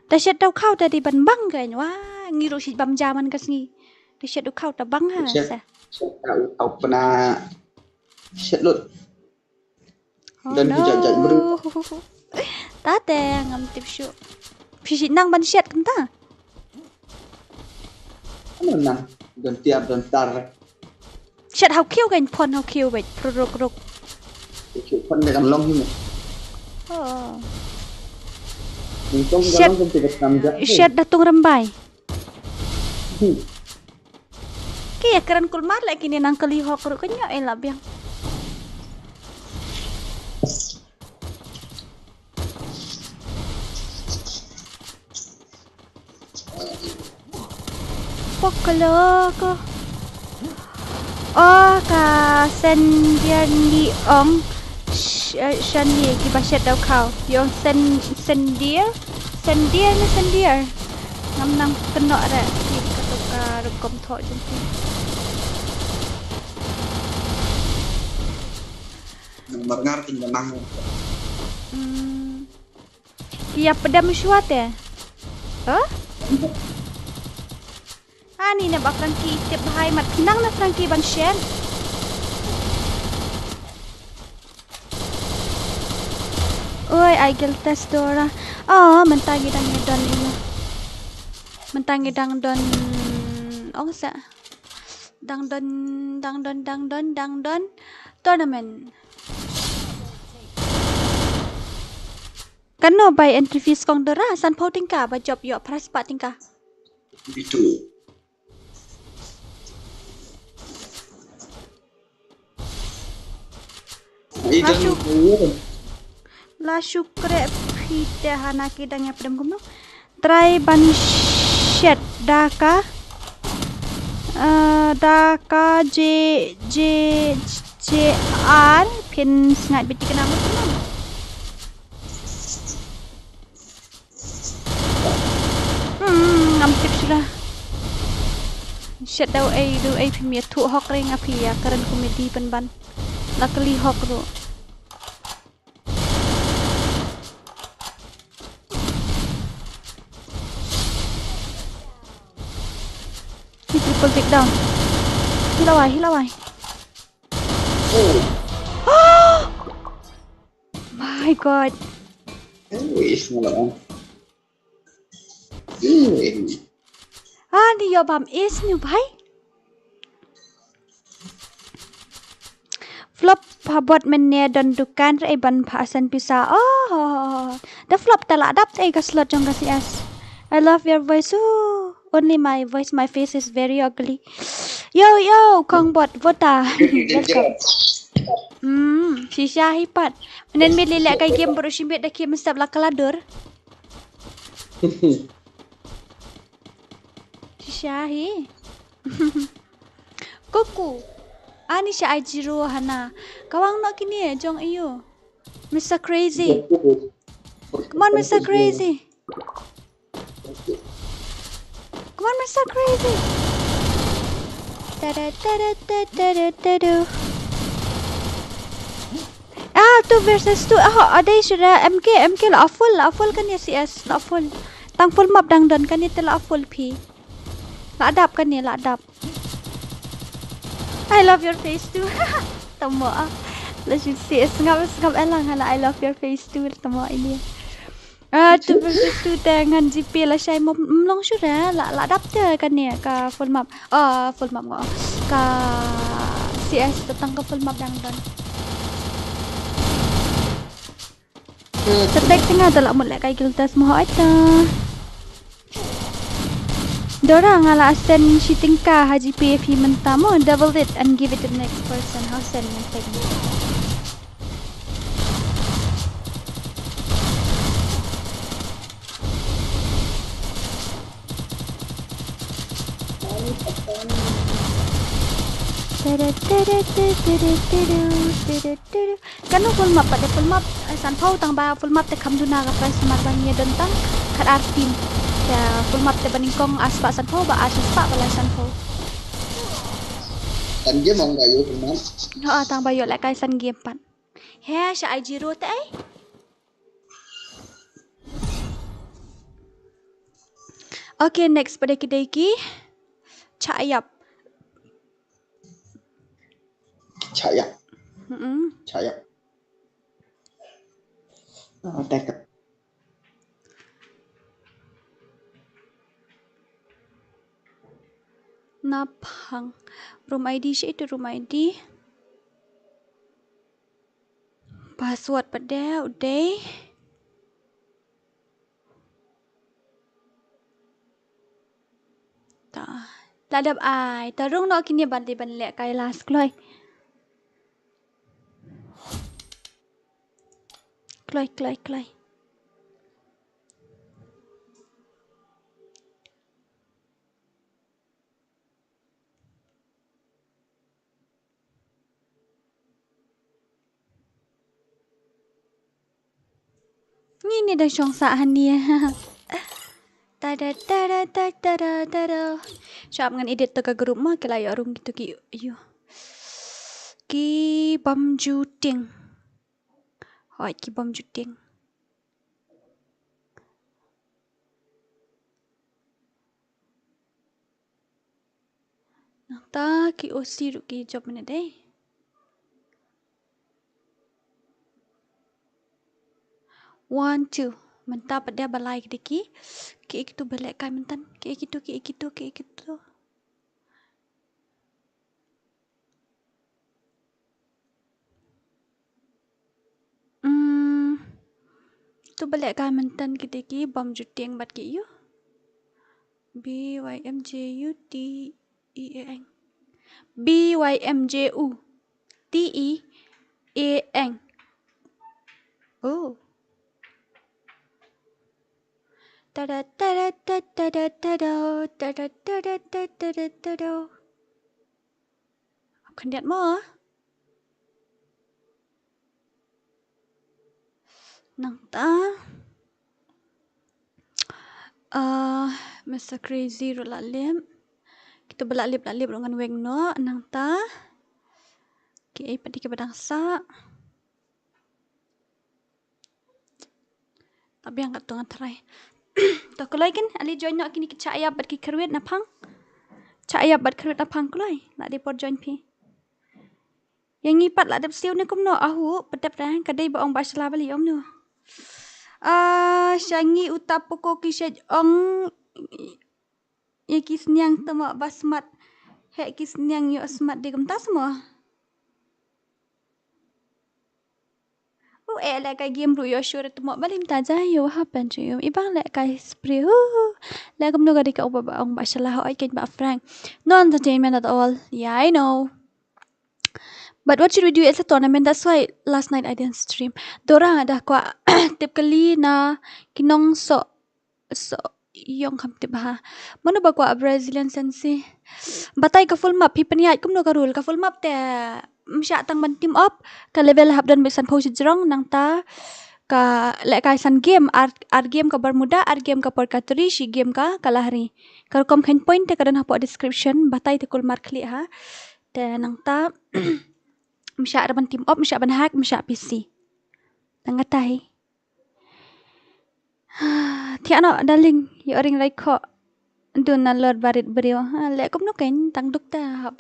Da shet dau khaw te dei ban bang kan. Wah, ngi ruh shi bam jaman ka sngi. Da shet dau khaw te bang ha. Shet. Shet dau khaw pna. Shet lut. Oh, don no. Phi jat jat bru. Ta te ngam tip shuh. Phi shi nang ban shet kumta. Ano nang don tiar don tar. Shet hau khiu kan phon hau khiu bait pruruk ruk. Khiu phon de kan long hi mo. Oh. Ning tong kan long kan tiba tam jat. Shet da tung rembai. Hmm. Ki ïa kren kulmar le kini nang kali hok ruh kynja eh la biang. Poklo ko. Oh, ka sendier ni ong. Sh-, eh, shan ni ki ba shet dau khaw. Yong sen-, sendier. Sendier ni sendier. Ngam nang kynnoh re. Ki ka tu ka rukom thoh jong ki. Nang marngar kin nang. Hmm. Ki ïa pdem shuwa te. Huh? Ani ne ba Frankie tip bha mat phi nang na Frankie ban shet. Oi, ai gel test Dora. Oh, mynta ngi dang ngi don ino. Mynta ngi dang don ong sa. Dang don, dang don, dang don, dang don. Tournament. Kano bai entry fees kong Dora, san pau tingka, ba jop yo pras pa tingka. Bitu. La shu-, la shu kre phi te hana ki dang ïa pdem kumno. Trai ban shet da ka, eh, da ka je, je, je ar phin sngat biti kena mut kumno. Hmm, ngam tip shuh la. Shet dau ei, dau ei phim ïa thuh hok re nga phi ïa kren komedi pynban. La kali hok ruh. He triple take down. Hi lawai, hi lawai. Oh. My God. Hey, smaller one. Ani yo bam is nyu bhai. Flop pha bot men ne don dukan re ban pha asan pisa. Oh, da flop ta la dap te ka slot jong ka C S. I love your voice. Ooh, only my voice, my face is very ugly. Yo, yo, kong bot vota. Welcome. Hmm, shisha hi pat. Nen mi lilek kai game baru shimbit da kim step la kaladur. Shisha hi. Kuku. Ani sha ai zero hana. Kawang no kini jong iyo. Mister Crazy. Come on, Mister Crazy. Come on, Mister Crazy. Tada, tada, tada, tada. Ah, two versus two. Ah, adai shuda M K, M K la full, la full kan ya C S, la full. Tang full map dang don, kane te la full phi. La dap kane, la dap. I love your face too. Tamo ah. La shu si sngap sngap elang hala I love your face too. Tamo ini. Ah, two versus two te ngan G P la shai mo mlong shu re la la dap te kane ka full map. Ah, full map ngo. Ka C S te tang ka full map dang don. Te tek te nga te la mut lehkai guild test mo hoi ta. Dora nga la send shi tyngka ha G P phi mynta mo, double it and give it to the next person. How send mynta. Tada, tada, tada, tada, tada, tada, tada. Kano full map pat de full map, eh, sanphew tang ba full map te kham duna ka prize mar ba ngi don tang khat ar team. Ya full map te ba nyngkong ar spah sanphew ba ar spah ba lai sanphew. Tang game ong ba ïoh full map. Ha tang ba ïoh lehkai san game pat. He sha ai zero te ai. Okay, next pat de ki dei ki. Chah ïap. Chah ïap. Mm-mm. Chah ïap. Oh, teka. Naphang. Room I D shi itu room I D. Password pat de u dei. Ta. La dep ai. Ta rung noh kine ban dei ban lehkai last kloi. Kloi, kloi, kloi. Ngi ni da shong sa hanie. Tada tada tada tada. Shap ngan edit to ka group ma ki la ïoh rung kito ki yu. Ki bam juting. Hoi ki bam juting. Nangta ki O C ruh ki jop mynne dei. One, two. Mynta pat de ba lai ki dei ki. Ki kitu ba lehkai myntan. Ki kitu, ki kitu, ki kitu. Hmm. Tu ba lehkai myntan ki dei ki bam juting bad ki yu. B Y M J U T E A N. B Y M J U T E A N. Oh. Tada tada tada tada tada tada tada tada. Khyndiat mo. Nangta. Ah, Mister Crazy ruh la lip. Kita ba la lip la lip ruh ngan weng noh nangta. Ki ei pat de ki ba dang sah. Tabiang kat tu ngan try. To kloi kin ali join noh kini ki chah ïap bad ki kyrwit naphang. Chah ïap bad kyrwit naphang kloi. La dei por join phi. Ïa ngi pat la dep siew ne kumno ahu pat dep ra ka dei ba ong ba shala bali ong no. Ah, sha ngi uta poko ki shet ong ïa ki sniang tama ba smat. He ki sniang ïoh smat de kumta semua. U eh lehkai game ruh ïoh sure tama balim ta ja ïoh happen ju ïoh. Ibang lehkai spray. Hu. Leh kumno ka dei ka u ba ong ba shala oi keiñ ba frank. No entertainment at all. Yeah, I know. But what should we do? It's a tournament. That's why last night I didn't stream. Dora da kwah tip kali na ki nong so so yong kham tip ha. Mano ba kwah Brazilian sensi. Batai ka full map hi pynïaid kumno ka rule ka full map te msha tang ban team up ka level hap don ba sanphew shi jrong nangta ka lehkai san game ar, ar game ka Bermuda, ar game ka Purgatory, shi game ka Kalahari. Ka rukom khein point te ka don hapoh description, batai te kulmar khlieh ha. Te nangta msha ra ban team up, msha ban hack, msha P C. Nangta hi. Thiah noh, darling, ïoh ring rai khoh. Duna lor barit briew. Ha, leh kumno kein tang duk ta hap.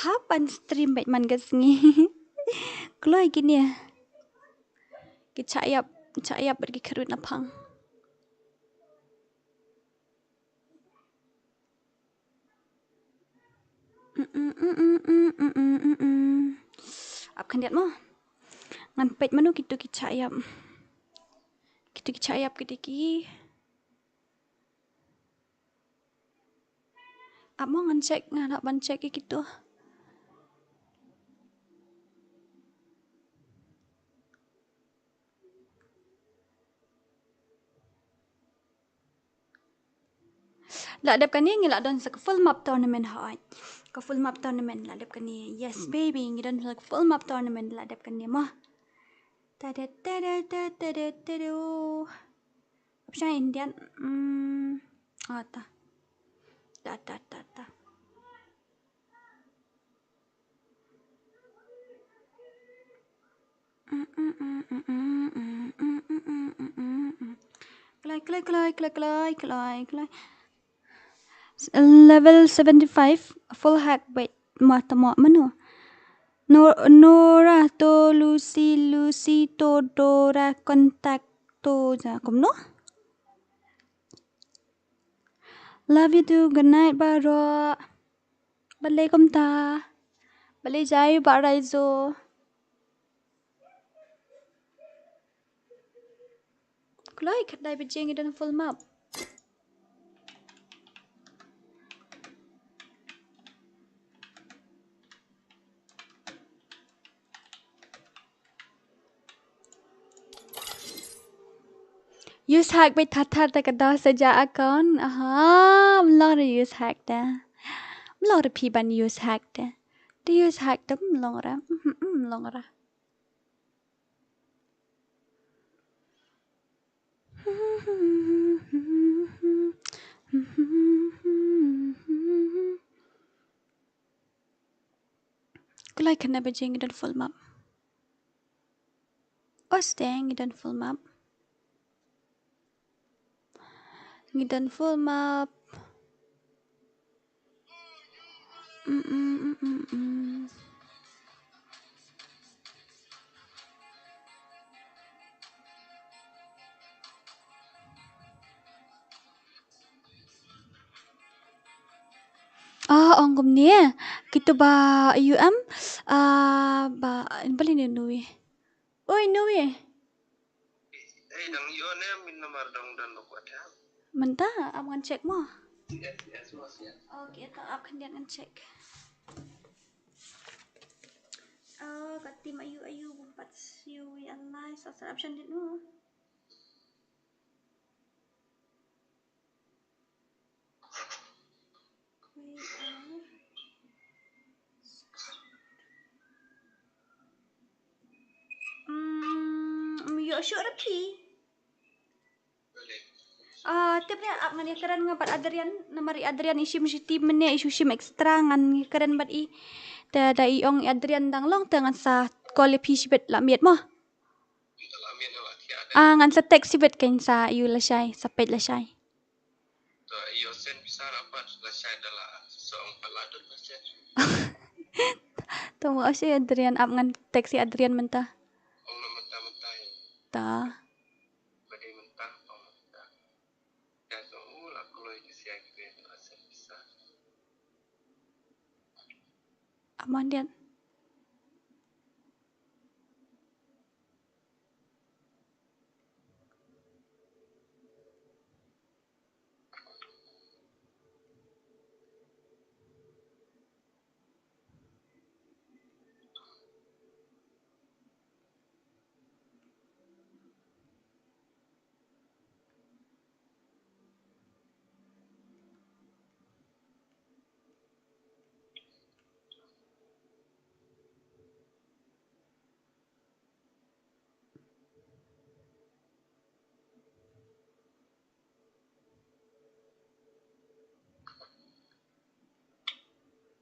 Hap ban stream bad man ka sngi. Kloi kine. Ki chah ïap, chah ïap bad ki kyrwit na phang. Ap khyndiat mo. Ngan peit mano kito ki chah ïap. Kito ki chah ïap kito ki. Ap mo ngan check, ngan hap ban check ïa kito. La dep kane ngi la don sa ka full map tournament hoi. Ka full map tournament la dep kane. Yes baby, ngi don sa ka full map tournament la dep kane mo. Tada tada tada tada. Option Indian. Hmm. Ah, ta. Ta ta ta ta. Kloi, kloi, kloi. Level seventy-five, full hack, wait, ma tamo mano? No, Nora to Lucy, Lucy to Dora, contact to ja, kumno? Love you too. Good night, Baro. Balei kumta? Balei jai ba raizo? Kloi khat dai bajing i don full map. Use hack bad thathar ta ka da sa ja account. Aha, mlong re use hack ta. Mlong re phi ban use hack ta. Te use hack ta mlong re. Mhm, mlong re. Kulai kena bajing i don full map. Os deng i don full map. Ngi don full map. Mm, mm, mm, mm, mm. Ah, ong kumne. Kito ba U M, ah, ba, balei ne Nui. Oi, Nui. Ei, dang ïoh ne, min namar dang don lo kwat ha. Mynta, ap ngan check mo. Yes, yes, yes, yes. Okay, to ap khyndiat ngan check. Ah, ka team ayu ayu bym pat siew ïa lai sa sa option dit mo. Hmm, ym ïoh shuh ruh phi. Ah, tip ne ap ngan ïa kren nga bad Adrian, namar i Adrian i shim shi team mynne i shu shim extra ngan ïa kren bad i. Te da i ong i Adrian dang long te ngan sa call ïa phi shibit la miet mo. Ah, ngan sa text shibit kein sa ïu lashai, sa peit lashai. To mo shi Adrian ap ngan text ïa Adrian mynta. Ta. Ap man diat.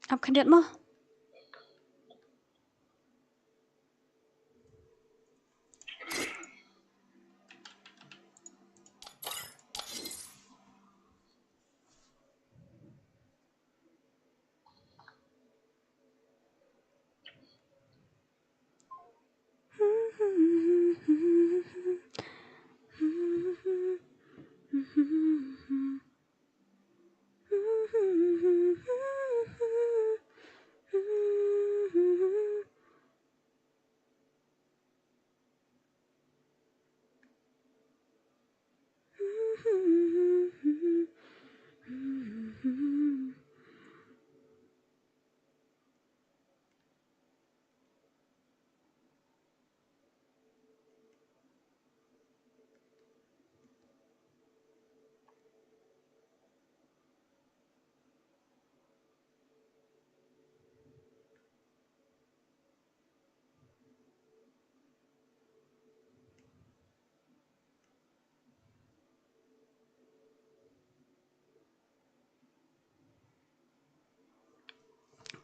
Ap khyndiat mo.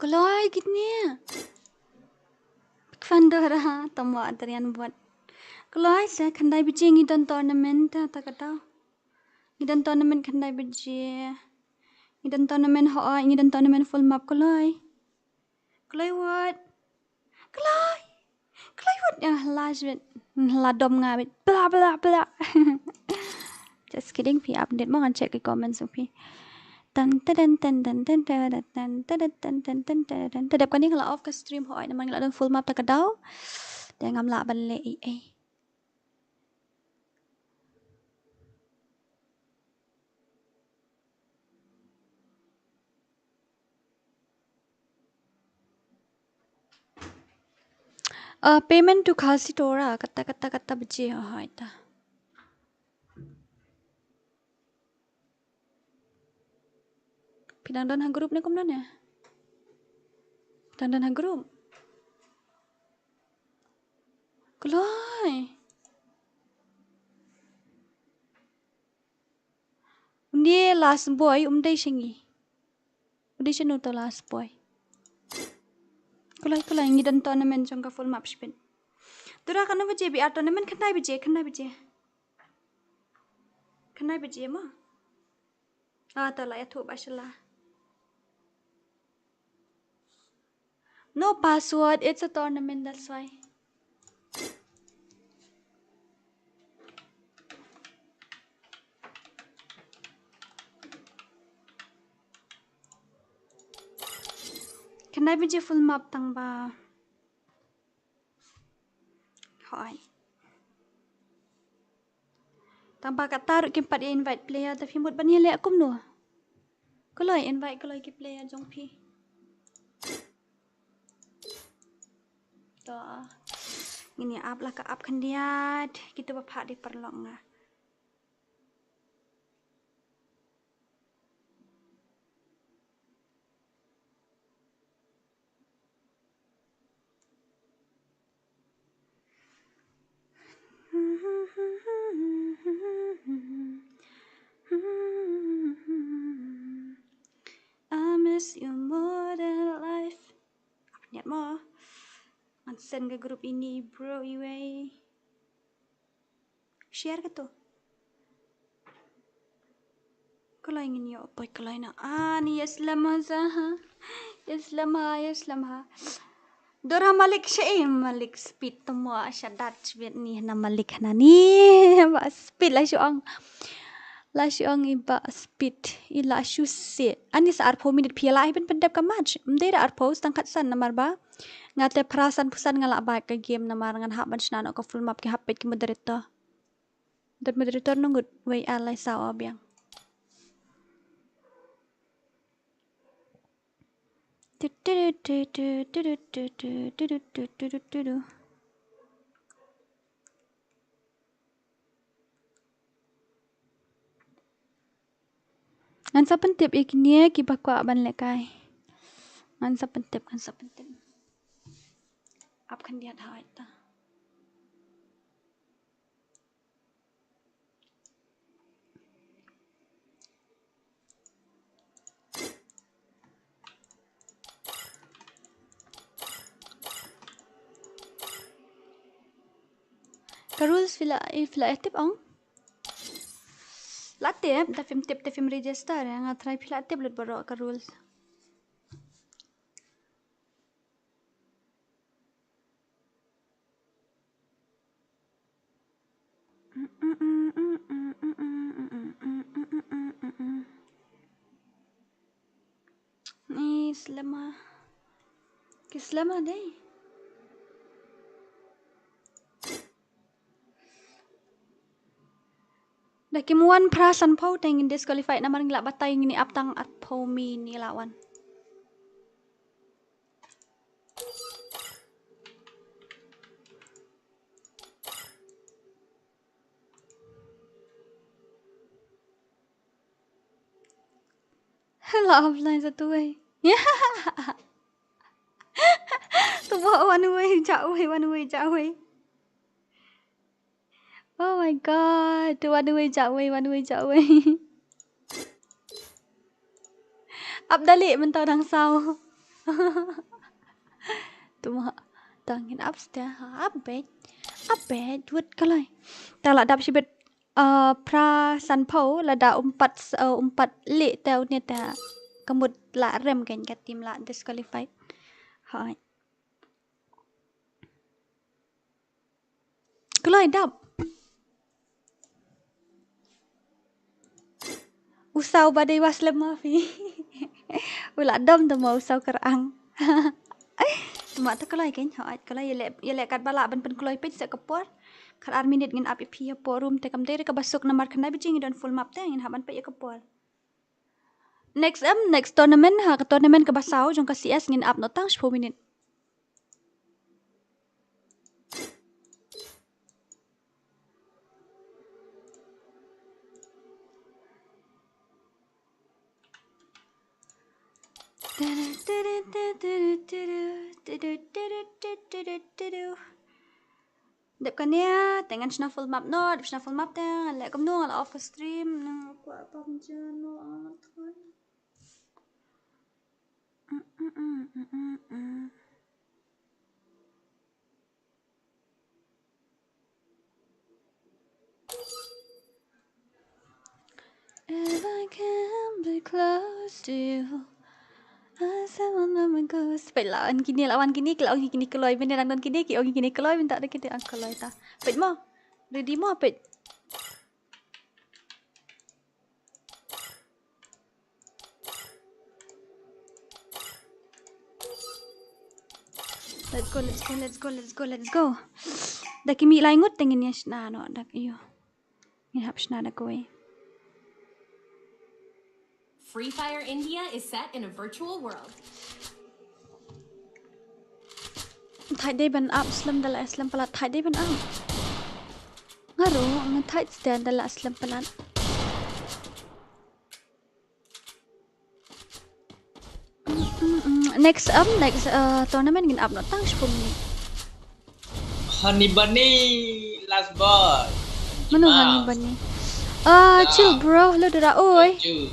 Kloi kine. Kfan Dora, tamo Adrian buat. Kloi sa khyndai baje ngi don tournament ta, ta ka daw. Ngi don tournament khyndai baje. Ngi don tournament hoi, ngi don tournament full map kloi. Kloi wot. Kloi. Kloi wot. Ya, la jwet. La dom nga bit. Bla, bla, bla. Just kidding, phi update mo ngan check ki comments phi. Tan, tan, tan, tan, tan, tan, tan, tan, tan, tan, tan, tan, tan. Te dep kane nga la off ka stream hoi, namar nga la don full map ta ka daw. Te ngam lah ban leh ei ei. Uh, payment to Khasi Tora, kata, kata, kata baje, oh, ita. Phi dang don ha group ne kumno ne? Phi dang don ha group. Kloi. Undi last boy, um dei sha ngi. Undi sha nu to last boy. Kloi, kloi, ngi don tournament jong ka full map shipin. Tura kano baje bi ar tournament khyndai baje, khyndai baje. Khyndai baje mo. Ah, to la ïathuh ba shala. No password, it's a tournament, that's why. Khyndai baje full map tang ba. Hoi. Tang ba kata ruh kim pat ïa invite player, te phi mut ban ïa leh kumno? Kloi invite kloi ki player jong phi. To. Ngin ïa ap la ka ap khyndiat, kito ba phah dei paralok nga. I miss you more than life. Apa niat mo? Ngan send ka group ini, bro, iwei. Share ka to. Kloi ngin ïoh poi kloi na. Ah, ni yes lama sa ha. Yes lama, yes lama. Dora Malik sha, eh, Malik speed tamo sha dat shibit ni na Malik na ni. Ba speed la shu ong. La shu ong i ba speed. I la shu se. Ani sa arphew minit phi la hi ban pyndep ka match. Mdei da arphew, stang khatsan namar ba. Nga te phra sanphew san nga lah bat ka game namar ngan hap ban shna noh ka full map ki hap peit ki moderator. Dot moderator nong gut wei ar lai saw biang. Ngan sa pyntip ïa kine kiba kwah ban lehkai. Ngan sa pyntip, ngan sa pyntip. Ap khyndiat hoi ta. Ka rules phi la, eh, phi la tip ong? La tip, da phim tip, da phim register, eh, nga try phi la tip lut baroh ka rules. Ni slema. Ki slema dei. Da kim wan phra sanphew te ngin disqualified namar ngi la batai ngin ïa ap tang arphew minit la wan. La offline sa tuwei. Tu ba wan wei, ja wei, wan wei, ja wei. Oh my God. Tu wan wei, ja wei, wan wei, ja wei. Ap da leh mynta dang saw. Tuma tang ngin ap stia ha ap beit. Ap beit wut kalai. Tang la dap shibit, uh, phra san phew lada um pat, uh, um pat leh te une te ka mut la rem kein ka team la disqualified. Hai. Kloi dap. U saw ba dei ba slem ma phi. U la dom dom u saw kyrang. Tuma te kloi kein, hooid kloi, ïa leh, ïa leh katba lah ban pynkloi peit sa ka por. Khat ar minit ngin ap ïa phi hapoh room te, kam dei re kaba suk namar khyndai baje ngi don full map te, ngin hap ban peit ïa ka por. Next em, next tournament, ha ka tournament kaba saw jong ka C S ngin ap noh tang shiphew minit. Dep kane te ngan shna full map noh, dep shna full map te ngan leh kumno, ngan off stream, nang kwah pam ja noh, ah, thoi. If I can be close to you, I said I'll never go. Peit la wan kine, la wan kine, ki la ong kine kloi, mynta dang don kine, ki ong kine kloi, mynta da kine ang kloi ta. Peit mo. Ready mo, peit. Let's go, let's go, let's go, let's go, let's go. Da ki mih lai ngut te ngin ïa shna noh, da, ïoh. Ngin hap shna da kawei. Free Fire India is set in a virtual world. Thait dei ban ap, slem da la slem palat, thait dei ban ap. Nga ruh nga thait stia da la slem palat. Mm, mm, mm. Next, um, next, uh, tournament ngin ap noh tang shiphew minit. Honey Bunny, last boss. Mano Honey Bunny? Ah, chill bro, hello Dora. Oi. Chill.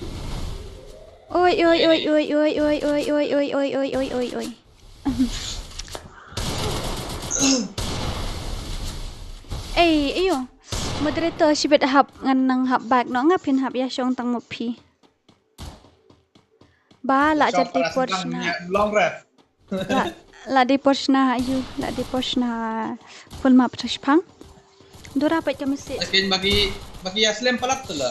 Oi, oi, oi, oi, oi, oi, oi, oi, oi, oi, oi, oi, oi. Ei, ayo. Moderator shibit hap ngan nang hap back noh, nga phin hap ïa shong tang mo phi. Ba la jar dei por shna. Long rest. La, la dei por shna ha ïu, la dei por shna full map ta shipang. Dora peit ka message. Takin baki, baki ïa slem palat tu la.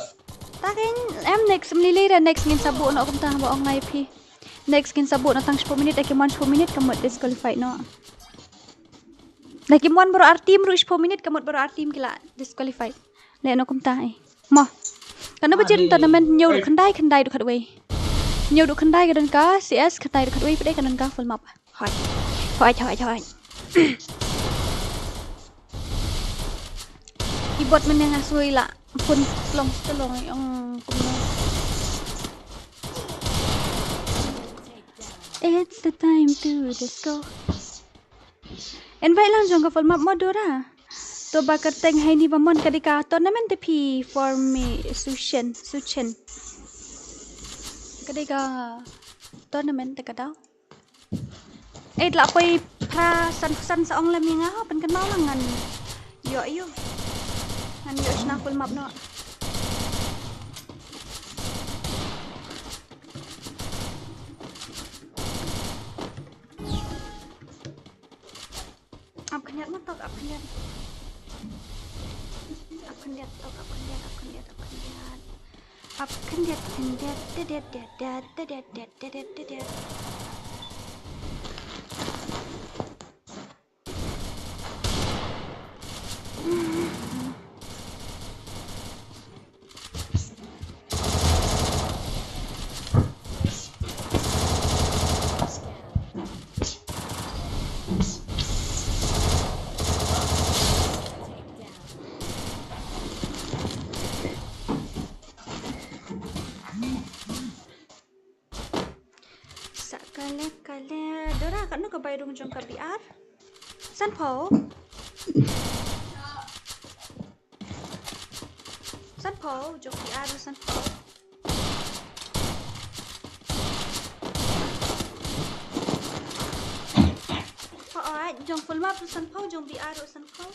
Takin em next mlilei ra next ngin sabu noh kumta ba ong ngai phi. Next ngin sabu noh tang shiphew minit, da ki mon shiphew minit ka mut disqualified noh. Da ki mon baroh ar team ruh shiphew minit ka mut baroh ar team ki la disqualified. Leh noh kumta eh. Mo. Kano ba jin tournament hynñiew ruh khyndai, khyndai ruh khatwei. Hynñiew ruh khyndai ka don ka C S, khyndai ruh khatwei pat ka don ka full map. Hoi. Hoi, hoi, hoi. I bot mynne nga sui la pun long long ong kumno. It's the time to disco. Invite lang jong ka full map mo Dora. To ba kyrteng haini ba mon ka dei ka tournament te phi for me Sushen, Suchen. Ka dei ka tournament te ka dau. Eh, la poi phra san san sa ong lem ïa nga ha, pynkynmaw lang ngan. Ïoh, ïoh. Ngan ïoh shna full map noh. Ap khyndiat ma tok, ap khyndiat. Ap khyndiat tok, ap khyndiat, ap khyndiat, ap khyndiat. Ap khyndiat, khyndiat, khyndiat, khyndiat. Sa kale kale. Dora, katno ka bai rung jong ka B R? Sanphew. Sanphew, jong B R sanphew. Jong full map ruh sanphew, jong B R ruh sanphew.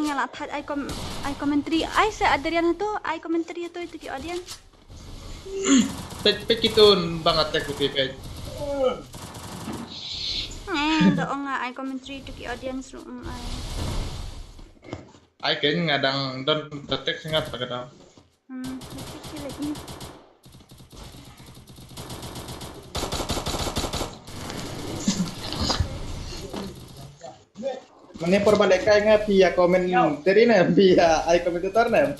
Nga la thait ai com-, ai commentary. Ai sa Adrian hato, ai commentary hato ïa tu ki audience. Peit, peit kito bang attack peit, peit. Eh, da ong nga ai commentary ïa tu ki audience ruh, mm, ai. Ai ken nga dang don attack singat ta ka dang. Hmm, peit ki leh ni. Mane por ba lehkai nga phi ïa comment teri ne, phi ïa ai commentator ne.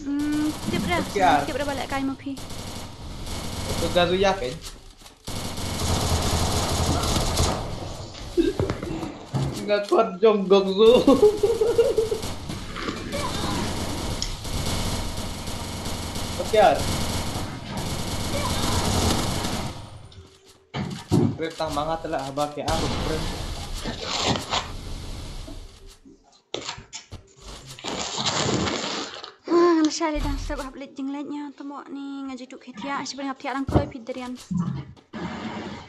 Hmm, tip re. Tip re ba lehkai ma phi. Itu Kazuya kan? Nga kot jong Gokzu. Pakyar. Kret tang manga tela haba ke aru kret. Ah, nga shah leh dang sep hap leit jingleit nia, tamo ni nga jitu khe thiah, shi bring hap thiah dang kloi phi derian.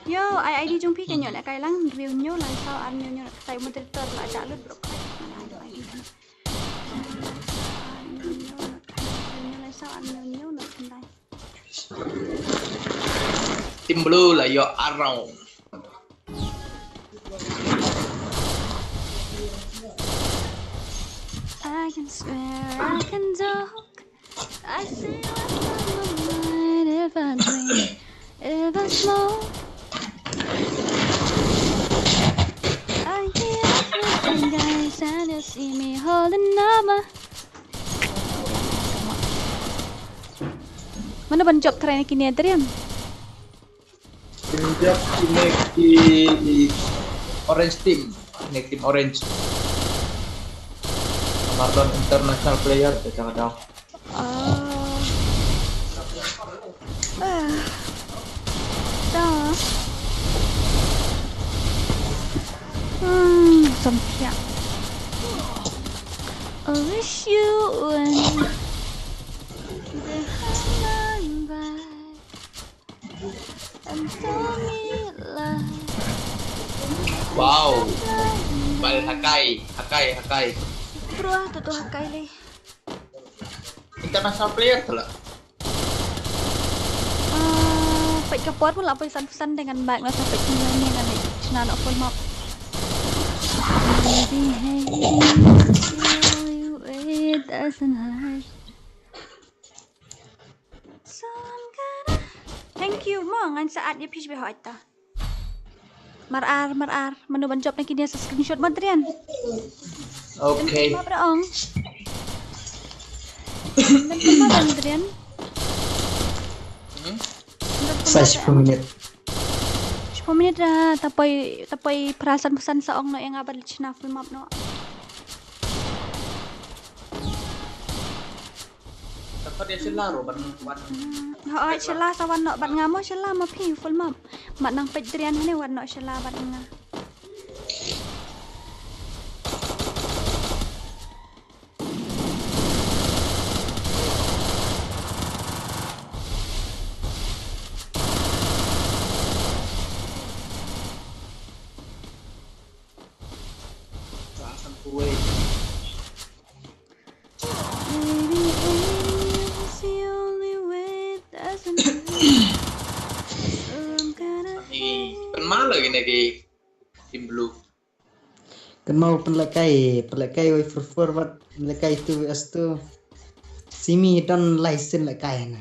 Yo, ai ID jong phi kan ïoh lehkai lang, hynriew hynñiew lai saw ar hynñiew hynñiew, katai moderator la jah lut bro. Ai ID. Hynñiew lai saw ar hynñiew hynñiew na khyndai. Team Blue la ïoh around. I can swear, I can joke. I say what's on my mind if I drink, if I smoke. I hear everything, guys, and you see me holding on my Mano ban jop trai na kine Adrian? Ban jop kine ki orange team. Kine team orange. Namar don international player, te jangan daw. Oh. Ah. Dah. Hmm, sampiak. I wish you wouldn't. Wow. Bal Hakai, Hakai, Hakai. Bro, tu tu Hakai le. International player tu lah. Ah, peit ka por pun la poi san phew san dengan bak la sa peit pun la ni ngan shna noh full map. Maybe hating is the only way it doesn't hurt. So I'm gonna. Thank you mo, ngan sa add ïa phi shibun hoi ta. Mar ar, mar ar, mano ban jop na kine sa screenshot mo Adrian. Okay. Map ra ong. Ban jop mo Adrian. Hmm? Sa shiphew minit. Shiphew minit ra, ta poi, ta poi phra san phew san sa ong noh ïa nga ban shna full map noh. Dapat dia sila ro ban ban. Hmm, ha, sila sa wan noh bad nga mo, sila ma phi full map. Mat nang peit Adrian hane wan noh sila bad nga. Sa san kuwei. Maybe hating is the only way it doesn't hurt. So I'm gonna. Ni, kan malu gini ki Team Blue. Kan mau pynlehkai, pynlehkai wei fur fur wat, pynlehkai tu wei astu. Simi don license lehkai na.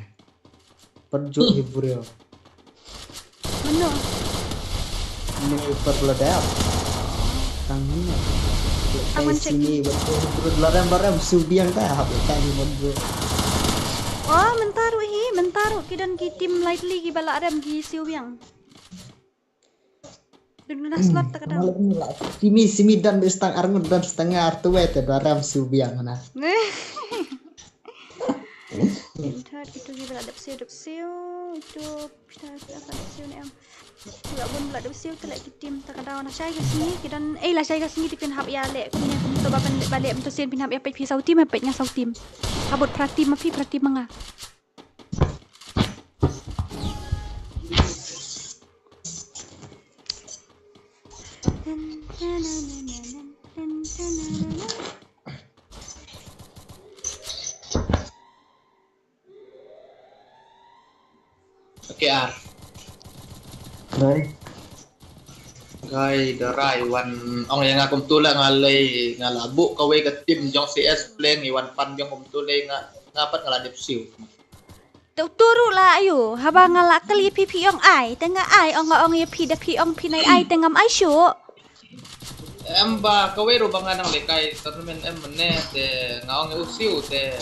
Pat juk hi briew. Mano? Ni per la dep. Tang ni. Tang man check. Sini buat tu briew la rem la rem shu biang ta hap ka ni mon briew. Oh, mynta ruh hi, mynta ruh ki don ki team lightly ki ba la rem ki shu biang. Dun na slot ta ka dang. Simi, simi don bistang arngut don setengah artu wei te la rem shu biang na. Third itu ki ba la dep shu dep shu. Itu pita pita ka siu ne em. Ïa bun bla da siu te leh ki team ta ka daw na shai ka sngi ki don, eh, la shai ka sngi te phin hap ïa leh kumne kumto ba phin leh ba leh mynta sien phin hap ïa peit phi saw team, eh, peit nga saw team. Ka bud phra team ma phi phra team ma nga. K R. Rai. Rai da rai wan ong ïa nga kumtu la nga lei nga la buh kawei ka team jong C S pleng i wan pan jong kumtu lei nga nga pat nga la dep siu. Te utu ruh la ayu haba nga la kylli phi phi ong ai te nga ai ong nga ong ïa phi da phi ong phi nai ai te ngam ai shuh. Em ba kawei ruh ba nga nang lekai tournament em mane te nga ong u siu te.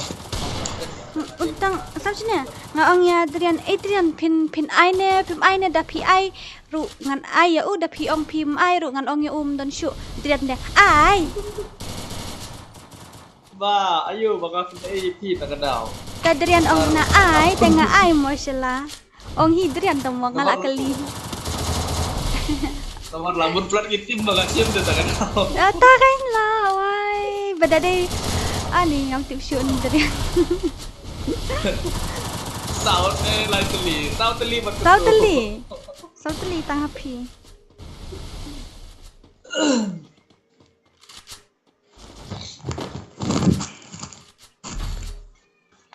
Untang sam sini nga ong ïa Adrian, Adrian phin phin ai ne phin ai ne da phi ai ruh ngan ai ïa u da phi ong phi ai ruh ngan ong ïa u mdon shuh Adrian de ai. Ba ayo ba ka phin ai phi ta ka daw. Ka Adrian ong na ai te nga ai mo shala. Ong hi Adrian tamo nga la kali. Tamo la mun plat ki tim ba ka tim de ta ka daw. Ta kain la wai ba da dei ani ngam tip shu Adrian. Saw te lai teli, saw teli ba. Saw teli. Saw teli tang happy.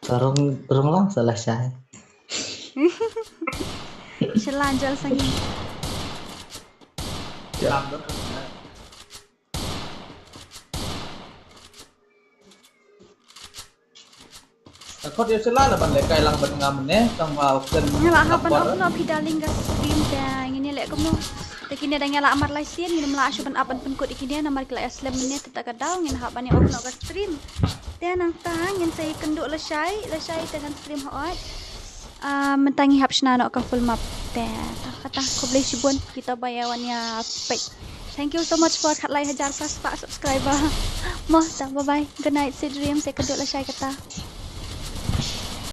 Tarong tarong lang salah saya. Shallan jol sangi. Khot ïa shala la ban lekai lang ban ngam ne tang ba kan. Nga la hap ban off no phi darling ka stream te ngin ïa leh kumno. Te kine dang ïa la amar lai sien ngin ym lah shuh ban ap ban pynkut ïa kine namar ki la ïa slem ne te ta ka daw ngin hap ban ïa off no ka stream. Te nangta ngin sa ïa kynduh lashai lashai te ngan stream hooid. Mynta ngi hap shna noh ka full map te kata khublei shibun kita ba ïa wan ïa peit. Thank you so much for khatlai hajar plus pa subscriber. Mo ta bye bye good night sweet dreams ïa kynduh lashai kata.